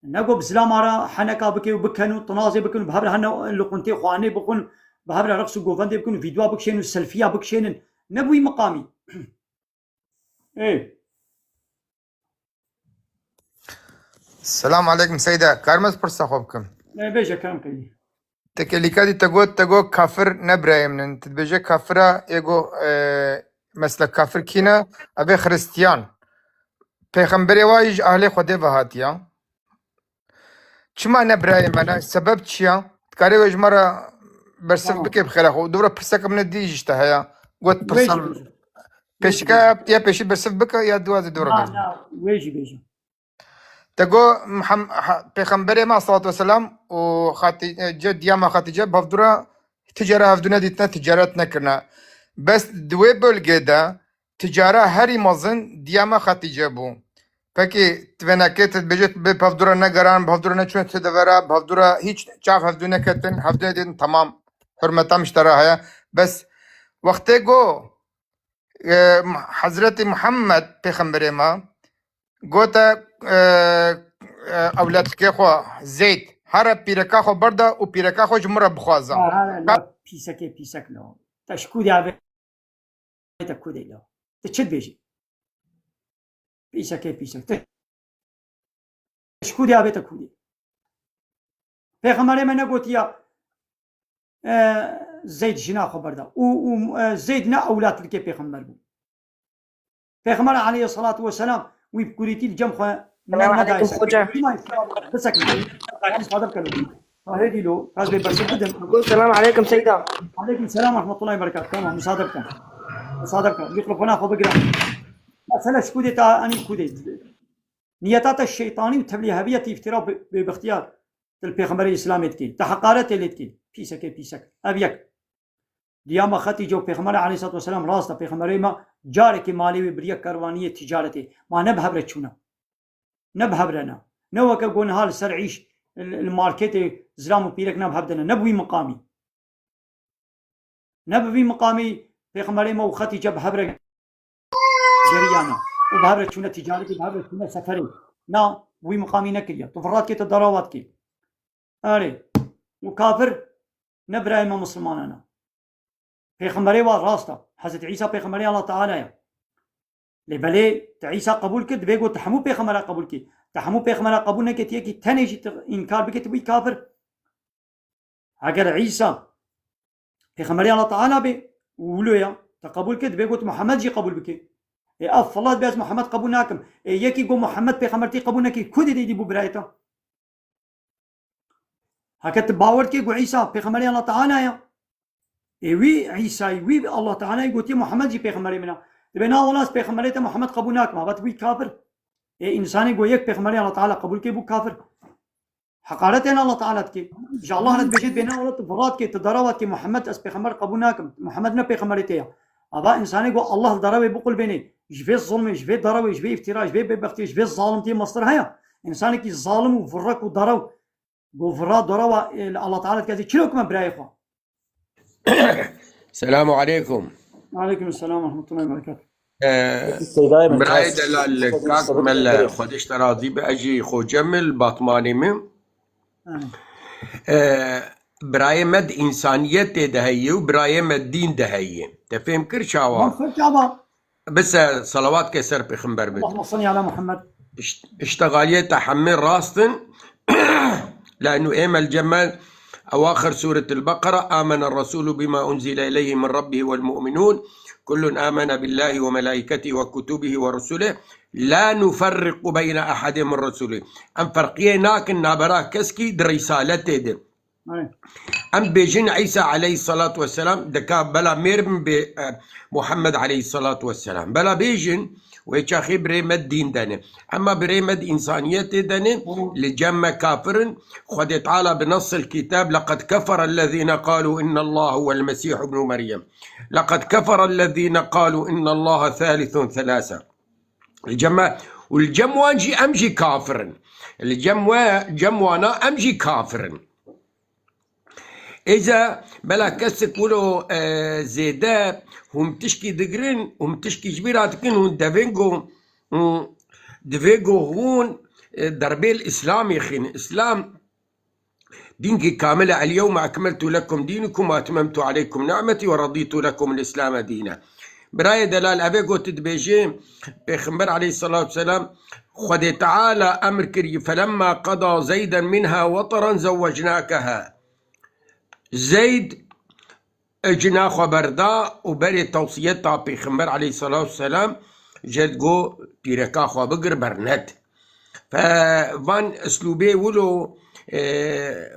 Ne got bi zilama re heneka bike û biken û tinazê bikin û bi hev re hene li quntê xwarinê bixwin, bi hev re reqs û govendê bikin û vîdyoa bikişênin û selfiya bikişênin. Ne bi wî miqamî. Ê. Selam aleykum Seyda. Karim ez pirsa xwe bikim? Ê, bêje, kerem kirî. Tekelîka dî te got, te got kafir ne birayê min in. Tu dibêje kafira, ê go, e, mesela kafir kî ne? Ev ê Xristiyan. Pêxemberê wa jî ji ahlê Xwedê ve hatiya. Çima ne birayê me ne? Sebeb çi ya? Dikarê wê ji me re bersiv Tamam. bike bi xêra xwe. Dû re pirseke min dî jî ji te heye. Got Wê pirsa jî bêje. Wê jî Pêşika bêje. ya pêşî bersiv bike ya dû ez dû re Na, bêjim. na, wê jî bêje. Te got Muham-, ha-, Pêxemberê me salatu vesselam û Xatî-, e, ce diyama Xatîce bi hevdû re ti cara hevdû nedîtine, ticaret nekirine. Bes di wê bölgê de ticara herî mezin diyama Xatîce bû. Pekî ti vênekê tu dibêje bi hevdû re negeran, bi hevdû re neçûne ti devera, bi hevdû re hîç çav hevdû neketin, hevdû nedîtin, temam. Hurmeta min ji te re heye. Bes wextê go e, Hezretî Muhammed pêxemberê me gote, e, e, ewladikê xwe Zeyd, here pîreka xwe berda û pîreka xwe ji min re bixwaze. Ha, ha, la pîsekê pîsek lo. Te ji ku de avê te ku de lo. Te çi dibêjî? Pîsekê pîsek. Te ji ku de avê te ku de? Pêxemberê me negotiya, e, Zeyd jina xwe berda. Û, û, e, Zeyd ne ewladlikê pêxember bû. Pêxember aleyhissalatu vesselam wî bi kurîtî li cem xwe ne, Selam nedayê aleykum ser. Xoca. Çima bisekin? Em sade bikin. Tahê dîlo, ez bê bersiv bidim. Aleyküm selam, aleyküm Seyda. Aleyküm selam ve rahmetullahi ve berekatuhu. Tamam, müsaade bikin. Müsaade bikin. Mikrofona xwe bigirin. Mesele ji ku de ta, anî ku de. Niyeta te şeytanî û tevlî heviyetî îftira bi, bi bixtiyar. Til pêxemberê Îslamê dikî. Te heqaretê lê dikî. Pîsekê pîsek. Ev yek. Diyama Xetîce û Pêxemberê aleyhissalatu vesselam rast e. Pêxemberê me carekê malê wê biriye kerwaniyê ticaretê. Ma ne bi hev re çûne. Ne bi hev re ne. Ne weke go niha li ser îş, li, li marketê zilam û pîrek ne bi hev de ne. Ne bi wî miqamî. Ne bi vî miqamî Pêxemberê me û Xetîce bi hev re geriyane û bi hev re çûne ticaretê, bi hev re çûne seferê. Na, wî miqamî nekiriye. Tu virat kê, tu darawa dikê. Erê. Û kafir ne birayê me misilmanan e. Pêxemberê wa rast e. Hezretî Îsa pêxemberê Allah Teala ye. Lê belê te Îsa qebûl kir, divê got te hemû pêxemera qebûl kî. Te hemû pêxemera qebûl nekê, tu yekî tenê jî tu înkar bikê, tu bûyî kafir. Eger Îsa pêxemberê Allah Teala bê, wilo ya, te qebûl kir, divê got Muhammed jî qebûl bikê. Ê ev filat bê ez Muhammed qebûl nakim. Ê yekî got Muhammed pêxembertî qebûl nekî, ku didê dî bû birayê te? Heke tu bawer dikê ku Îsa pêxemberê Allah Teala ya. Ê wî Îsayî, wî Allah Tealayî gotiye Muhammed jî pêxemberê min e. Dibê na wela ez pêxemberê te Muhammed qebûl nakim. Ava tu bûyî kafir. Ê însanê ku yek pêxemberê Allah Teala qebûl kê bû kafir. Heqaretê ne Allah Teala dikê. Ji Allah re dibêje dibê na wela tu virat kê, tu darawa dikê Muhammed ez pêxember qebûl nakim. Muhammed ne pêxemberê te ya. Ava însanê ku Allah li derewê biqulbênê. Ji vê zulmê, ji vê derewê, ji vê îftira, ji vê bêbextiyê, ji vê zalimtiyê mestir heye. Însanekî zalim û virek û derew Go vira dora wa, e, li Allah Teala dikeze çilo kuma birayê xwe. Selamu aleykum. Aleyküm selam ve rahmetullahi ve berekatuhu. Ee, Birayê delal, kak Mele, Xwedê ji te razî be, ez jî Xocem li Batmanê me. Ee, birayê me di însaniyetê de heye û birayê me dîn de heye. Te fêm kir çawa? Bise selawat ke ser pêxember bit. Allahümme salli ala Muhammed. İşt-, iştegaliyê te hemê rast in. Lanu êmel cemel ewaxir Sûretil Beqera, amene Resûlu bima unzile ileyhi min Rabbihi vel mu'minûn. Kullun amene billahi ve melaiketihi ve kutubihi ve rusulihi. La nuferriqu beyne ehadin min rusulihi. Em ferqiyê nakin nabera keskî di rîsaletê de. Em bêjin Îsa aleyhissalatu vesselam, dika bela mêr bin bê, e, Muhammed aleyhissalatu vesselam. Bela bêjin, wê çaxê birê me dîn dene. Ema birê me di însaniyetê dene, li cem me kafir in. Xwedê Teala bi nassil kitab, "Leqed kefere ellezîne qalû innallaha huwel Mesîh ibnu Meryem. Leqed kefere ellezîne qalû innallaha thâlithun thelâse." Li cem me, û li cem wan jî em jî kafir in. Li cem we, cem wana em jî kafir in. Êza bela kesik wilo, e, zêde hûn tişkî digirin, hûn tişkî ji bîra dikin, hûn devên ku, hûn divê ku hûn, e, derbê li Îslamê xînin. Îslam dînkî kamil e. El yewme ekmeltu lekum dînukum ve etmemtu aleykum ni'metî ve radîtu lekum el Îslame dîne. Birayê delal, evê ku tu dibêjê, Pêxember aleyhissalatu vesselam, Xwedê Teala emr kiriye, "Felemma qeda Zeyden minha weteran zewwecnakeha." Zeyd cina xwe berda û berê tewsiyeta Pêxember aleyhissalatu vesselam, jê got, "Pîreka xwe bigir, bernet." Fe van eslûbê wilo, e,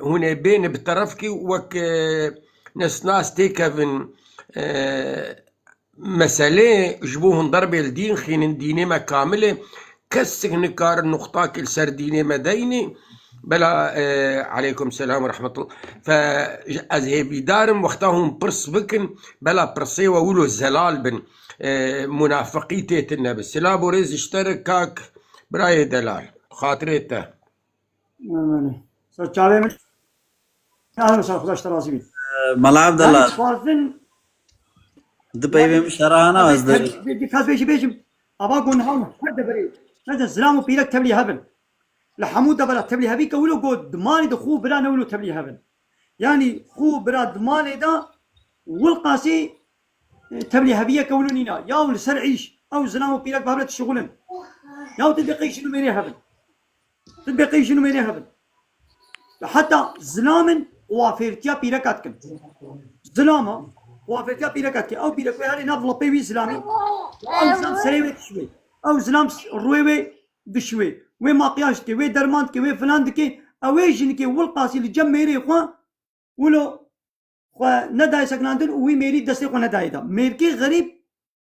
hûn ê bêne bi terefkî wek, e, nesnas têkevin, e, meselê ji bo hûn derbê li dîn xînin, dînê me kamil e. Kesik nikare nuqtakê li ser dînê me deynê. Bela, e, aleykum selam ve rahmetullah. Fe ez hêvîdar im wexta hûn pirs bikin, bela pirsê we wilo zelal bin. E, munafiqî tê tine bi. Silav û rêz ji te re kak birayê delal. Xatirê te. Amin. Ser çavê min. Ahlan, ser Xuda ji te razî bî. Mela Evdela. Dixwazin di peyvê min şerahana ez de. Dikkat bêjî bêjim. Ava gon hal her deverê. Her de zilam û pîrek tevlî hebin. Li hemû devera tevlî hebî ke wilo got dimanî de xû bira ne wilo tevlî hebin. Yanî xû bira dimanê de wilqasî, e, tevlî hebiyeke wilo nîna. Yaw li ser îş, ew zilam û pîrek bi hev re dişixulin. Yaw ti dê qey jin û mêrê hebin. Ti dê qey jin û mêrê hebin. Heta zilamin wafêrtiya pîreka dikin. Zilama wafêrtiya pîreka dikin. Ew pîrek wê herê nav lopê wî zilamî. Ew zilam serê wê dişuê. Ew zilam rûyê wê dişuê. Wê makyaj dike, wê derman dike, wê filan dike. Ew ê jinikê wilqasî li cem mêrê xwe wilo xwe nedayê sekinandin û wî mêrî destê xwe nedayê da. Mêrkê xerîb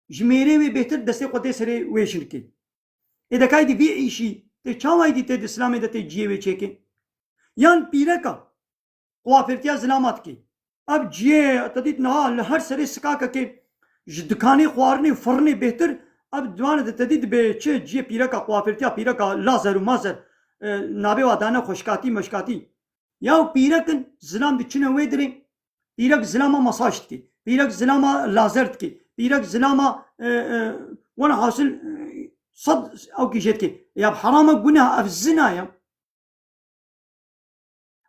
ji mêrê wê bêhtir destê xwe dê serê wê jinikê. Ê de kaydî vî îşî tê çawa êdî tê di Îslamê de tê ciyê wê çêkê? Yan pîreka kuafêrtiya zilama dikê. Ev ciyê te dît niha li her serê sikakekê ji dikanê xwarinê û firinê bêhtir ev diwane de te dît dibê çi ciyê pîreka kuafêrtiya pîreka lazer û mazer, e, nabê wa dane xweşkatî meşkatî. Yaw pîrek in, zilam diçine wê dirê. Pîrek zilama masaj dike. Pîrek zilama lazer dike. Pîrek zilama, e, e, wena hasil, e, sed ew kî jê dike. Ya bi herama guneha ev zina ya.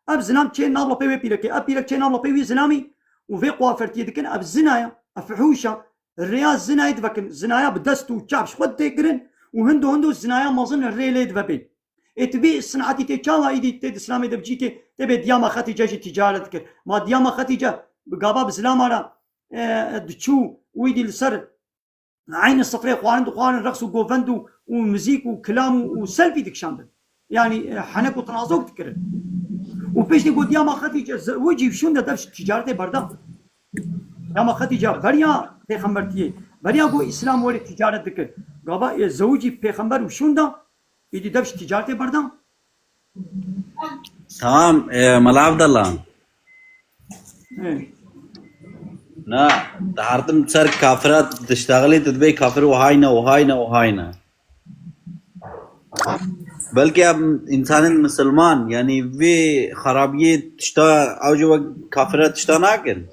Ev zilam çê nav lopê wê pîrekê. Ev pîrek çê nav lopê wî zilamî û vê kuafirtiyê dikin. Ev zina ya. Ev fihûş a. Rêya zinayê divekin. Zinaya bi dest û çav ji xwe tê kirin û hindo hindo zinaya mezin rê lê dive bê. Ê tu vî sinetî tê çawa îdî tê di Îslamê de bi cîkê tê bê diyama Xetîce jî ticaret dikir. Ma diyama Xetîce bi gava bi zilama re, e, diçû û îdî li ser eynî sifrê xwarin dixwarin, reqs û govend û, û muzîk û kilam û, û selfî dikişandin. Yanî, e, henek û tinazok dikirin. Û piştî got diyama Xetîce zewicî şûnde dev ji ticaretê berda. Diyama Xetîce beriya pêxembertiyê, beriya got Îslam werê ticaret dikir. Gava, e, zewicî pêxember û şûnda Îdî dev ji ticaretê berdan. Tamam, e, Mela Evdela. Ê. Na, dihertim ser kafira diştexilî, tu dibê kafir wahayne, wahayne, wahayne. Belkî em însanên misilman, yanî vê xerabiyê tişta, ew jî wek kafira tişta nakin.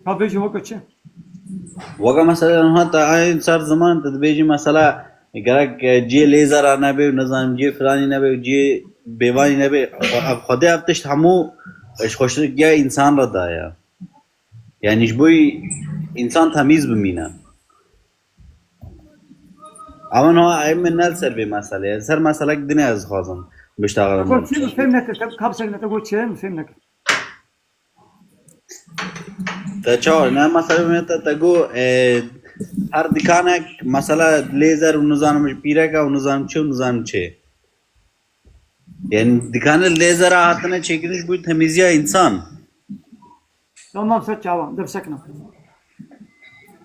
Ka bêjî weke çi? Weke mesela niha te ê ser ziman te dibêjî mesela gerek, e, cihê lêzera nebe û nizanim cihê filanî nebe û cihê bêvanî nebe. Xwe-, ev Xwedê ev tişt hemû, e, ji xweşikiya însan re daye. Yani ji bo însan temîz bimîne. Ama niha em ne li ser vê meselê. Ser meselek din ez dixwazim biştaxim. Got çi, min fêm nekir. Ka, ka bisekine te got çi, min fêm nekir. Te çawa? Ne, mesela me te, te got, e, her dikanek, mesela, lêzer û nizanim ji pîrek e û nizanim çi û nizanim çi. Yani dikane lêzera hatine çêkirin ji bo temîziya însan. Tamam, ser çawa, de bisekine.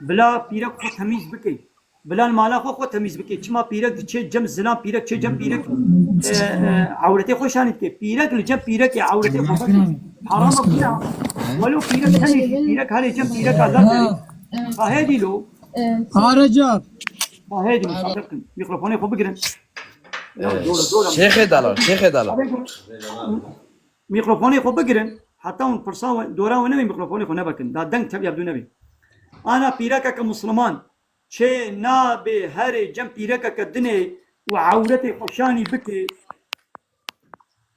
Bila pîrek xwe temîz bike. Bila li mala xwe xwe temîz bike. Çima pîrek diçe cem zilam, pîrek çe cem pîrek, e, e, ewretê xwe şanî dike. Pîrek li cem pîrekê ewretê xwe bike. Haram e, gunah. Welo pîrek tenê jî, pîrek herê cem pîrek a derê. Sahedî lo. Areca. Sahedî lo, sabir kin. Mikrofonê xwe bigirin. Ya, zor, zor. Şêxê Delal, Şêxê Delal. Mikrofonê xwe bigirin. Heta hûn pirsa we, dora we nebe, mikrofonê xwe nevekin. Da deng tev ya dû nebe. Ana pîrekeke Musliman çê nabe herê cem pîrekeke dinê û ewretê xwe şanî bike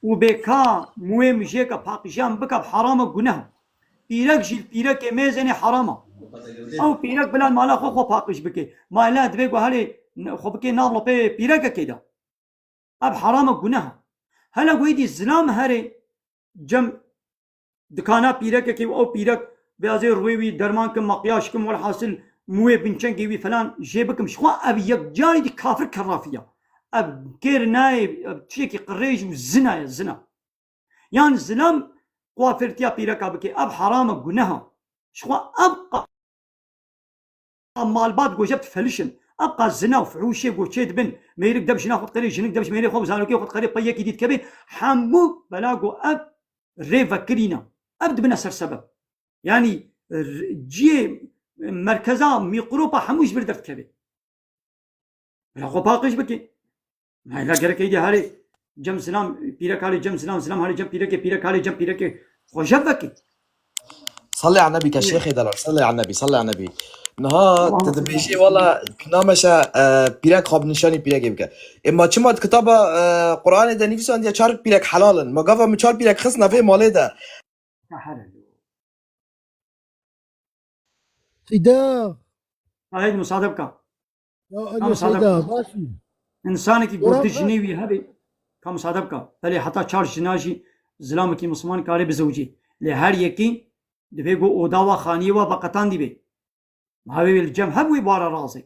û bê ka muê mijêke paqijan bike, bi haram e, guneh e. Pîrek jî li pîrekê mêzênê haram e. Ew pîrek bila mala xwe xwe paqij bike. Ma la divê ku herê xwe bike nav lopê pîrekekê de. Ev haram e, guneh e. Hele ku êdî zilam herê cem dikana pîrekekê û ew pîrek beyazê rûyê wî derman kim, makyaj kim, welhasil muwê binçengê wî falan jê bikim. Ji xwe ev yekcarî dî kafir kerrafî ye. Ev kêr nayê, ev tiştekî qirêj û zina ye, zina. Yan zilam kuafirtiya pîreka bike, ev haram e, guneh e. Ji xwe ev qa-, malbat goje difelişin. Ev qas zina û fuhûşê goçê dibin. Mêrik dev jina xwe diqerê, jinik dev ji mêrê xwe û zarokê xwe diqerê pey yekî dî dikeve. Hemû bela go ev rê vekirîne. Ev dibine ser sebeb. Yanî, r-, ciyê merkeza mîkropa hemû ji vir derdikeve. Bila xwe paqij bike. Heyla gerek êdî herê cem zilam, pîrek halê cem zilam, zilam halê cem pîrekê, pîrek halê cem pîrekê. Xwe jev veke. Salê a nebî ke Şêxê Delal, salê a nebî, salê a nebî. Niha te dibêjî wala nameşe, e, pîrek xwe bi nîşanî pîrekê bike. Ê ma çima di kitaba, e, Quranê de nivîsandiye çar pîrek helal in. Ma gava min çar pîrek xist navê malê de. Seyda. Haydi, musade bika. Ya, alo, musade Seyda, bika. Baş î. Însanekî gurtî jinê wî hebe, ka musade bika. Belê heta çar jina jî zilamekî misliman kare bizewicî. Lê her yekî divê ku oda wa, xaniyê wa beqetandî be. Ma hevê wê li cem hev wê bara razê.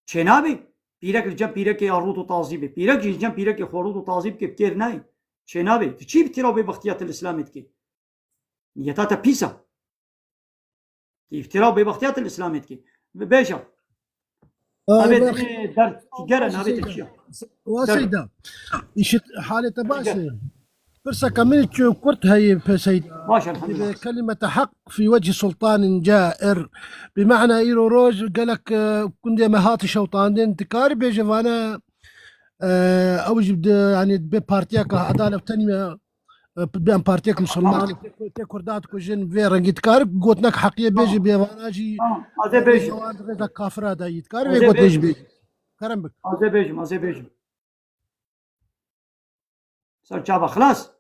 Çênabê pîrek li cem pîrekê ya rût û tazî be. Pîrek jî li cem pîrekê xwe rût û tazî bike, bi kêr nayê. Çênabê. Tu çi îftira û bêbextiya tu li Îslamê dikê? Niyeta te pîs e. Tu îftira û bêbextiya tu li Îslamê dikê. Bêje. Aa, Evê bak, dinê der tigere navê te çi ye? Wa Der. Seyda. Îşit halê te baş e. Pirseka min çi kurt heye pê Seyda. Baş, elhamdülillah. Dibe kelimete hak fi wecî sultanin cair. Bi ma'na îro roj gelek, e, gundê me hati şewtandin. Dikarî bêje vana, e, ew jî bi, yanî, bi partiyeka adalet tenî me, e, bi em partiyek musulman, tê, tê Kurda dikujin vê rengî. Dikarî gotinek heqiyê bêje, bê vana jî. Tamam, ez ê bêjim. Wan rêza kafira dayî. Dikarî vê gotinê jî bêje. Kerem bik. Ez ê bêjim, ez ê bêjim. Ser çava xilas.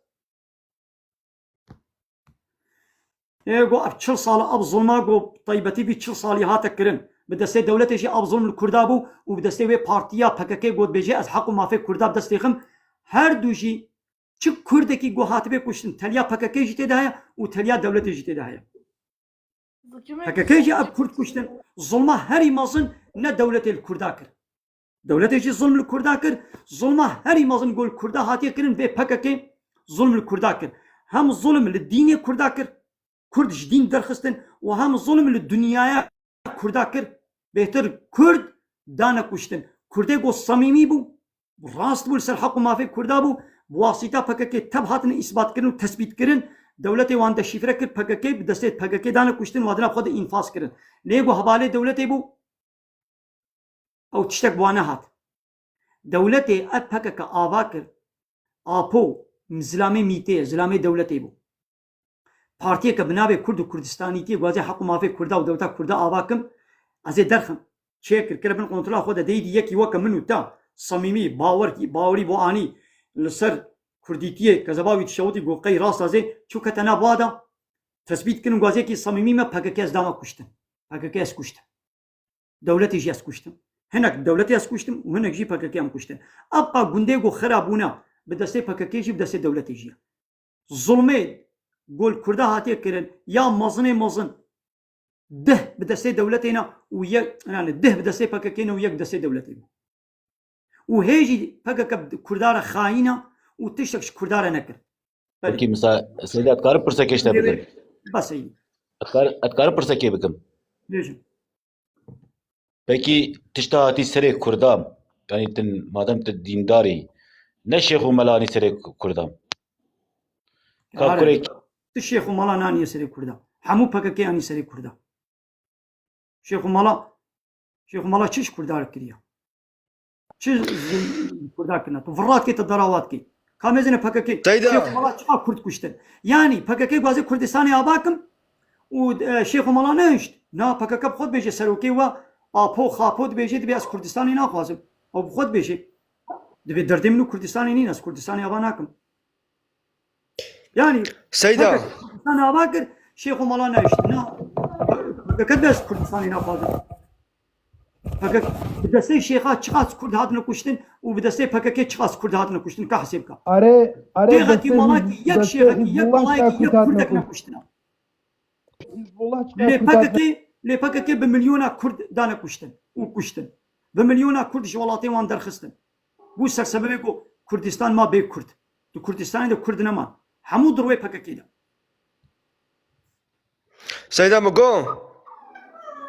Ê go ev çil sala ev zulma go taybetî vî çil salî hate kirin. Bi destê dewletê jî ev zulm li Kurda bû û bi destê wê partiya P K K got bêje ez heq û mafê Kurda bi dest têxim. Her du jî çi Kurdekî go hatibê kuştin teliya P K K jî tê de heye û teliya dewletê jî tê de heye. P K K jî ev Kurd kuştin. Zulma herî mezin ne dewletê li Kurda kir. Dewletê jî zulm li Kurda kir. Zulma herî mezin ku li Kurda hatiye kirin vê P K K zulm li Kurda kir. Hem zulm li dînê Kurda kir. Kurd ji dîn derxistin û hem zulm li dinyaya Kurda kir. Bêhtir Kurd dane kuştin. Kurdê ku samîmî bû, rast bû, li ser heq û mafê Kurda bû, bi wasîta P K K tev hatine îsbatkirin û tesbîtkirin, dewletê wan deşîfre kir, P K K bi destê P K K dane kuştin, wan dina xwe de înfaz kirin. Lê ku hevalê dewletê bû, ew tiştek bi wan nehat. Dewletê ev P K K ava kir, Apo, zilamê mîtê ye, zilamê dewletê bû. partiyeke bi navê Kurd û Kurdistanîtiyê guhazê heq û mafê Kurda û dewleta Kurda ava kim, ez ê derxim. Çêkir, kire bin kontrola xwe de, deyî dî yekî weke min û te, samîmî, bawer, bawerî bo anî li ser Kurdîtiyê, kezeba wî dişewitî got qey rast ez ê, çû kete nav wa de, tesbît kirin, guhazê yekî samîmî me, P K K ez dama kuştin. P K K ez kuştim. Dewletê jî ez kuştim. Hinek dewletê ez kuştim û hinek jî P K K em kuştin. Ev qa gundê ku xira bûne bi destê P K K jî bi destê dewletê jî ye. Zulmê ku li Kurda hatiye kirin ya mezinê mezin deh bi destê dewletê ne û yek, yani deh bi destê P K K ne û yek bi destê dewletê bû. Û hê jî P K K bi Kurda re xayîn e û tiştek ji Kurda re nekir. Belê. Pekî, misa Seyda, dikarim pirsekê ji te bikim? Bes Seyda. Dikar-, dikarim pirsekê bikim? Bêjin. Pekî tişta hatî serê Kurdan, yanî tin, madem tu dîndar î, ne şêx û mela anî serê Kurdan? Ka Are, kurê tu şêx û mela nanî serê Kurdan. Hemû P K K anî serê Kurdan. Şêx û mela, şêx û mela çi ji Kurda re kiriye? Çi zin Kurda kirine? Tu virat kê, tu daravat kê. Ka mêzine P K K, Seyda. Şêx û mela çiqa Kurd kuştin? Yanî P K K guhazê Kurdistanê ava kim û, e, şêx û mela nehişt. Na, P K K bi xwe dibêje serokê we, Apo Xapo dibêje, dibê ez Kurdistanê naxwazim. Ew bi xwe dibêje. Dibê derdê min û Kurdistanê nîn, ez Kurdistanê ava nakim. Yani, Seyda. Fakat Kurdistan ava kir, Şêx û Mala nehişt. Na, P K K bes Kurdistanê naxwazin. P K K, bi destê Şêxa çiqas Kurd hatine kuştin û bi destê P K K çiqas Kurd hatine kuştin, ka hesêb ka. Are, are, Tê hatî destê malakî Hizb-, yek destê Şêxekî, yek Hizbullah malayekî, çiqas yek Kurd hatine Kurdekî kuştin. Nakuştina. Hizbullah çiqas Lê Kurd hatine P K K, lê P K K bi milyona Kurd dane kuştin û kuştin. Bi milyona Kurd ji welatê wan derxistin. Bû sersebebê ku Kurdistan ma bê Kurd. Di Kurdistanê de Kurd neman. Hemû di rûyê P K K de. Seyda Migo.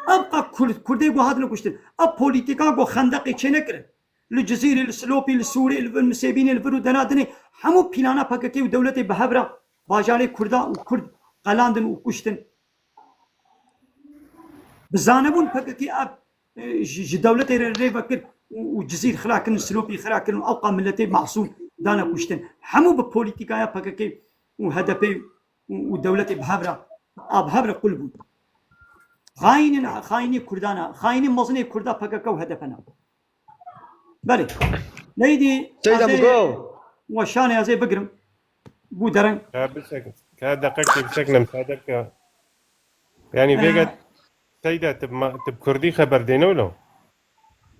Ev qe Kurd, Kurdê ku hatine kuştin. Ev polîtîka ku xendeqê çênekirin. Li Cizîrê, li Silopî, li Sûrê, li vir Misêbînê, li vir û dena dinê hemû plana P K K û dewletê bi hev re bajarê Kurda û Kurd qelandin û kuştin. Bi zanebûn P K K ev, e, ji, ji dewletê re rê vekir û, û Cizîr xira kirin, Silopî xira kirin û ewqa miletê masûm dane kuştin. Hemû bi polîtîkaya P K K û H D P û, û dewletê bi hev re, a bi hev re qul bûn. Xayînên, xayînê Kurdan e, xayînê mezinê Kurda P K K û H D P ne. Belê. Neydî Seyda ez ê Migo. Weşanê ez ê bigirim. Bû dereng. Ka bisekn-, ka deqekê biseknim, ka deqeka. Yani Ee, vêga Seyda, tu ma-, tu bi Kurdî xeber dêne wilo?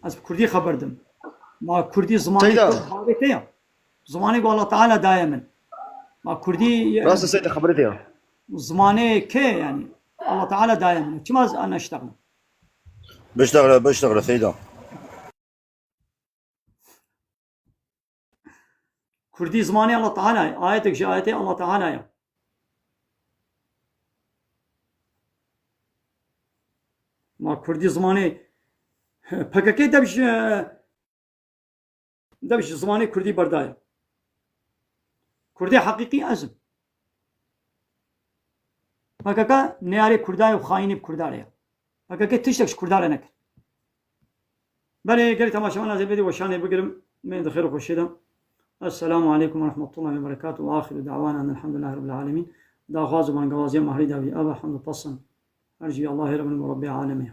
Ez bi Kurdî xeber dim. Ma Kurdî zimanê Seyda. Kurd bavê te ya. Zimanê ku Allah Teala daye min. Ma Kurdî, e, Rast e Seyda, xeberê te ya. Zimanê kê yani? Allah Teala daye min. Çima ez neştexlim? Biştexile, biştexile Seyda. Kurdî zimanê Allah Teala ye. Ayetek ji ayetê Allah Teala ye. Ma Kurdî zimanê P K K dev ji, dev ji zimanê Kurdî berdaye. Kurdê heqîqî ez im. P K K neyarê Kurda ye û xayînê bi Kurda re ye. P K K tiştek ji Kurda re nekir. Belê, gelî temaşevan, ez ê vêdî weşanê bigirim. Mê di xêr û xweşiyê de. Esselamu aleykum ve rahmetullahi ve berekatuhu. Ve axiru da'wana enelhamdülillahi rabbil alemin. Daxwaz û bangewaziya Mahrî Dawî. Eva hemd û pesin her jî Allahê re bin û Rabbê alemê.